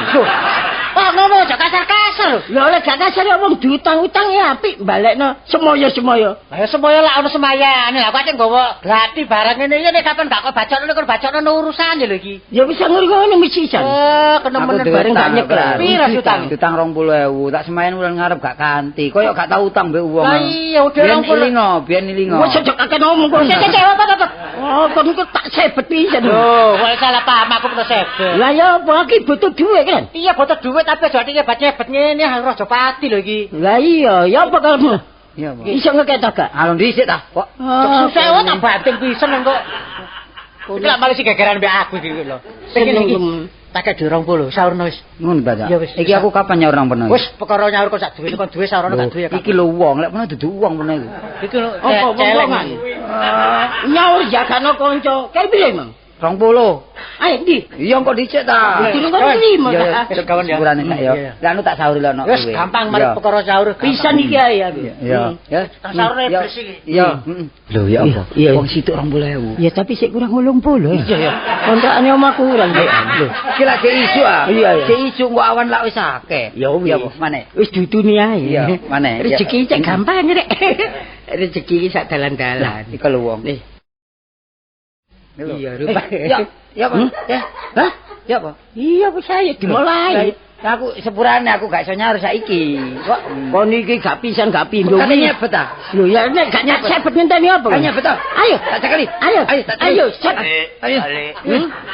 A: Oh, ngono aja kasar-kasar.
C: Lho oleh gak kasar ya wong diutang-utang ya apik balekno semoyo-semoyo.
A: Lah ya semoyo lak ono semayane. Lah aku ate nggawa glati barang ngene iki nek kapan gak kok bacokno kon bacokno urusan lho iki.
C: Ya wis ngono mesti isan.
A: Oh, kenemenan
C: bareng gak nyekel.
A: Pira utang?
B: Utang 20.000, tak semayan wulan ngarep gak kanthi. Koyo gak tau utang mbek wong.
A: Lah iya udah
B: 20. Biyen ilingo.
C: Wis aja kakek ngomong kok.
A: Sik sik apa.
C: Oh, kon iku tak sebet pisan.
A: Lho, kok salah paham aku kena sebet.
C: Lah ya apa iki butuh dhuwit kan?
A: Iya butuh dhuwit tapi aja nyebat-nyebet ngene harus aja pati lho iki.
C: Lah iya, ya apa kalmu?
B: Iya, apa?
C: Iso ngekek ta gak?
B: Alon dhisik ta, kok.
A: Susah wae tak banting pisan kok. Iki lak malah sing gegeran mbek aku iki lho. Pengen iki tak kek 20 saurno wis.
B: Ngono ta, Cak? Iki aku kapan nyaur nang peno?
A: Wis perkara nyaur kok sak duwe kon duwe saurno gak duwe ya.
B: Iki lho wong, lek peno dudu wong peno iku.
A: Iki lho
C: apa wong-wongan. Nyaur jagano kanca. Kae piye, Mang?
B: 20.
C: Ayo ndi?
B: Iya kok dicek ta.
C: Durung kon trimo ta.
B: Wis kawan ya. Sepurane sak ya. Lah anu tak sauri lho
A: Wis gampang mari perkara saur.
C: Pisan iki ae aku.
B: Iya. Ya.
A: Tak saurne bersih iki.
B: Iya. Lho ya apa? Wong situk 20.000.
C: Ya tapi sik kurang 80.
A: Iya ya.
C: Kontrakane omah kurang kok. Lho,
B: iki lagi isu ah.
C: Iya.
B: Sik isu engko awan lak wis akeh.
C: Ya wis.
B: Maneh.
C: Wis dudune ae.
B: Iya, maneh.
C: Rezeki cek gampang rek. Rezeki iki sak dalan-dalan.
B: Iki lho wong.
C: Iya, rupa.
B: Ya, ya apa? Ya.
C: Hah?
B: Ya apa?
C: Iya, wis ayo dimulai.
B: Aku sepurane aku gak iso nyaur saiki.
C: Kok kon iki gak pisan gak pindho.
B: Kate nyebet ta?
C: Lho ya nek gak nyebet ngenteni apa?
B: Gak nyebet ta?
C: Ayo,
B: tak cekeli.
C: Ayo,
B: ayo,
C: ayo,
B: ayo.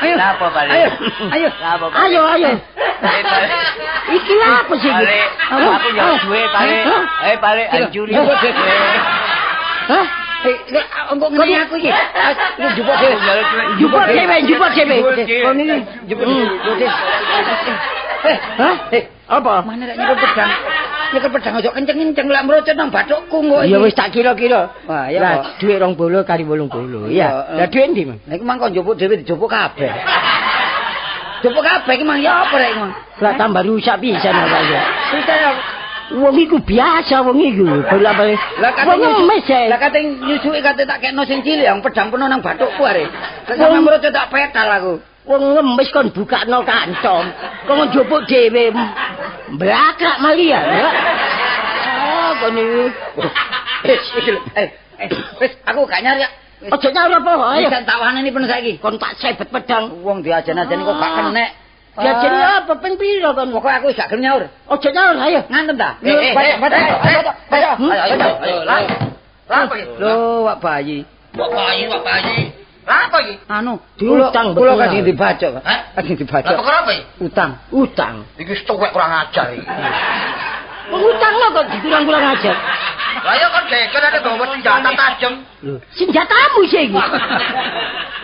B: Ayo.
D: Lapo bali?
B: Ayo. Ayo.
C: Ayo, ayo. Iki lha apa sih iki?
D: Aku yo duwe bali. Eh bali hancuri.
C: Hah?
B: Engko ngene aku iki. Iki jupuk dhewe.
C: Jupuk dhewe, jupuk dhewe.
B: Kon iki jupuk dhewe.
C: Hah? Apa?
B: Mana lek nyekel pedang? Nyekel pedang aja kenceng-kenceng lek mrocot nang bathukku kok.
C: Ya wis tak kira-kira.
B: Wah, ya
C: apa? Dhuwit 20 kali 80. Iya. Lah dhuwit endi, Mang?
B: Lah iku mang kok njupuk dhewe dijupuk kabeh. Jupuk kabeh iki mang ya apa rek iki mang?
C: Lah tambah rusak pisan apa ya.
B: Rusak.
C: Wong iku biasa wong iku bolak-balik.
B: Lah kate
C: ngemis.
B: Lah kate nyusuki kate tak kekno sing cilik yang pedang penuh nang bathukku are. Lah sampe mrocot tak petal aku.
C: Wong ngemis kon bukakno kantong. Kon njupuk dhewe mblakrak malia. Ah kon iki.
B: Wis aku gak nyari.
C: Aja nyaur apa? Ayo
B: tak waneni peno saiki.
C: Kon tak sebet pedang.
B: Wong diajen-ajeni kok gak kenek.
C: Diajeni apa ping pira kon?
B: Pokoke aku wis gak gelem nyaur.
C: Aja nyaur ayo.
B: Ngantem ta? Lho, wak bayi.
D: Wak bayi, wak bayi. Lah apa iki?
B: Anu,
C: diutang
B: kula kajeng dibacok. Kajeng dibacok.
D: Lah perkara apa iki?
B: Utang.
C: Utang.
D: Iki wis tuwek kurang ajar iki.
C: Wong utang lho kok dikurang-kurang ajar.
D: Lah ya kon geger nek bawa senjata tajam.
C: Lho, senjatamu sih iki.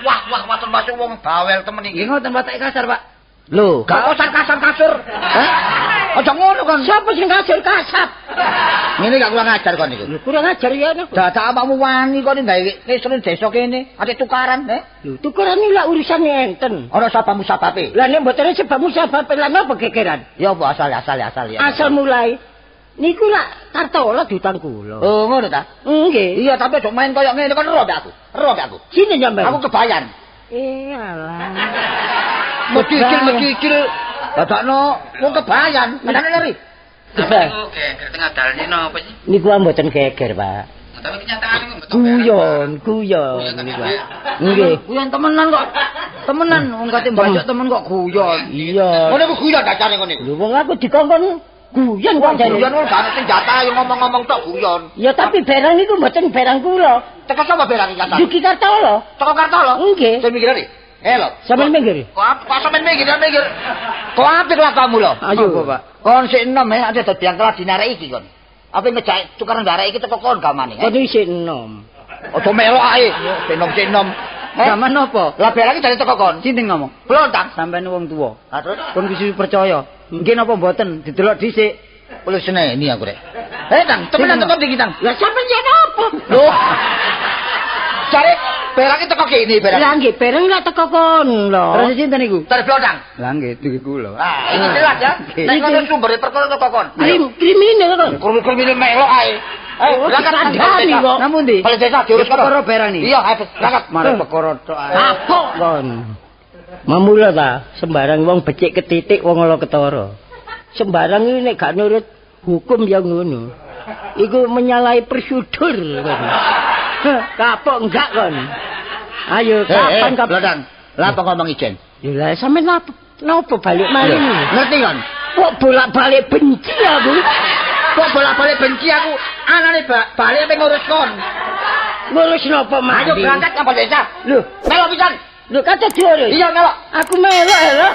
D: Wah, wah, waton masuk wong bawel temen iki.
B: Nggih ngoten watake kasar, Pak.
C: Lho,
D: gak usah kasar-kasar.
B: Hah? Aja ngono kon.
C: Sapa sing ngajur kasap?
B: Ngene gak kurang ajar kon iku.
C: Lho kurang ajar ya napa?
B: Dadak awakmu wani kon gawe ngisor desa kene, ate tukaran, eh?
C: Lho tukaran iki lak urusane enten.
B: Ana sabamu sababe.
C: Lah nek mboten sebabmu sababe lah napa gegeran?
B: Ya apa asal ya.
C: Asal mulai niku lak Kartola diutang kula.
B: Oh, ngono ta?
C: Nggih.
B: Iya, tapi aja main koyo ngene kon ero aku. Ero aku.
C: Sinten sampean?
B: Aku kebayan.
C: Alah.
B: Mecicil. Dadakno wong kebayan, menane lari.
D: Tapi niku geger tengah dalan iki napa sih?
C: Niku mboten geger, Pak.
D: Tapi kenyataan niku mboten.
C: Guyon niku. Nggih.
F: Guyon temenan kok. Temenan wong kate mbajok temen kok guyon.
C: Iya.
B: Ngono iku guyon dasare ngono iku.
C: Lho wong aku dikongkon guyon kok jare.
B: Guyon wong gak ana senjata yang ngomong-ngomong tok guyon.
C: Ya tapi barang niku mboten barang kula.
B: Teko sapa barang iki kasar?
C: Yuki Kartola.
B: Teko Kartola?
C: Nggih.
B: Sing mikirane. Lho.
C: Sampeyan minggir.
B: Kok apa sampeyan minggir? Kok apik lah kamu lho.
C: Ayo,
F: Pak.
B: Kon sik enom ate dadi biang keladi arek iki kon. Apa ngejak tukaran arek iki teko kon gamane.
C: Kon isih enom.
B: Aja melok ae. Sik enom.
F: Gaman napa?
B: Lah barang iki dari teko kon.
F: Sinten ngomong?
B: Blontang.
F: Sampeyan wong tuwa.
B: Ha terus
F: kon kudu percaya. Nggih napa mboten didelok dhisik.
B: Kulo seneni aku rek. Tang, temenan teko ndi Tang?
C: Lah sampeyan ya napa?
B: Lho. Jare barang iki teko kene barang.
C: Lah nggih barang lak teko kon lho.
F: Terus sinten niku?
B: Dari Blontang.
F: Lah nggih duwe kula.
B: Ah, iki jelas ya. Nek ngono sumbere perkara teko kon.
C: Kriminal kon.
B: Kriminal melok ae. Berangkat
C: kandhani kok.
F: Nang pundi?
B: Balik desa diurus
F: perkara barang niki.
B: Iya, ayo berangkat.
F: Mare perkara tok ae.
C: Kapok kon. Mamula ta, sembarang wong becik ketitik wong ala ketara. Sembarang iki nek gak nurut hukum ya ngono. Iku menyalahi prosedur kon. Kapok enggak kon. Ayo kapan
B: kapan? Lah apa ngomong ijen?
C: Ya lah sampean napa balik malih?
B: Ngerti kon?
C: Kok bolak-balik benci aku?
B: Kok bolak-balik benci aku? Anane balik apa ngurus kon?
C: Ngurus napa mandi?
B: Ayo berangkat nang desa.
C: Lho,
B: melok pisan.
C: Lho kate diurus.
B: Iya melok.
C: Aku melok lho.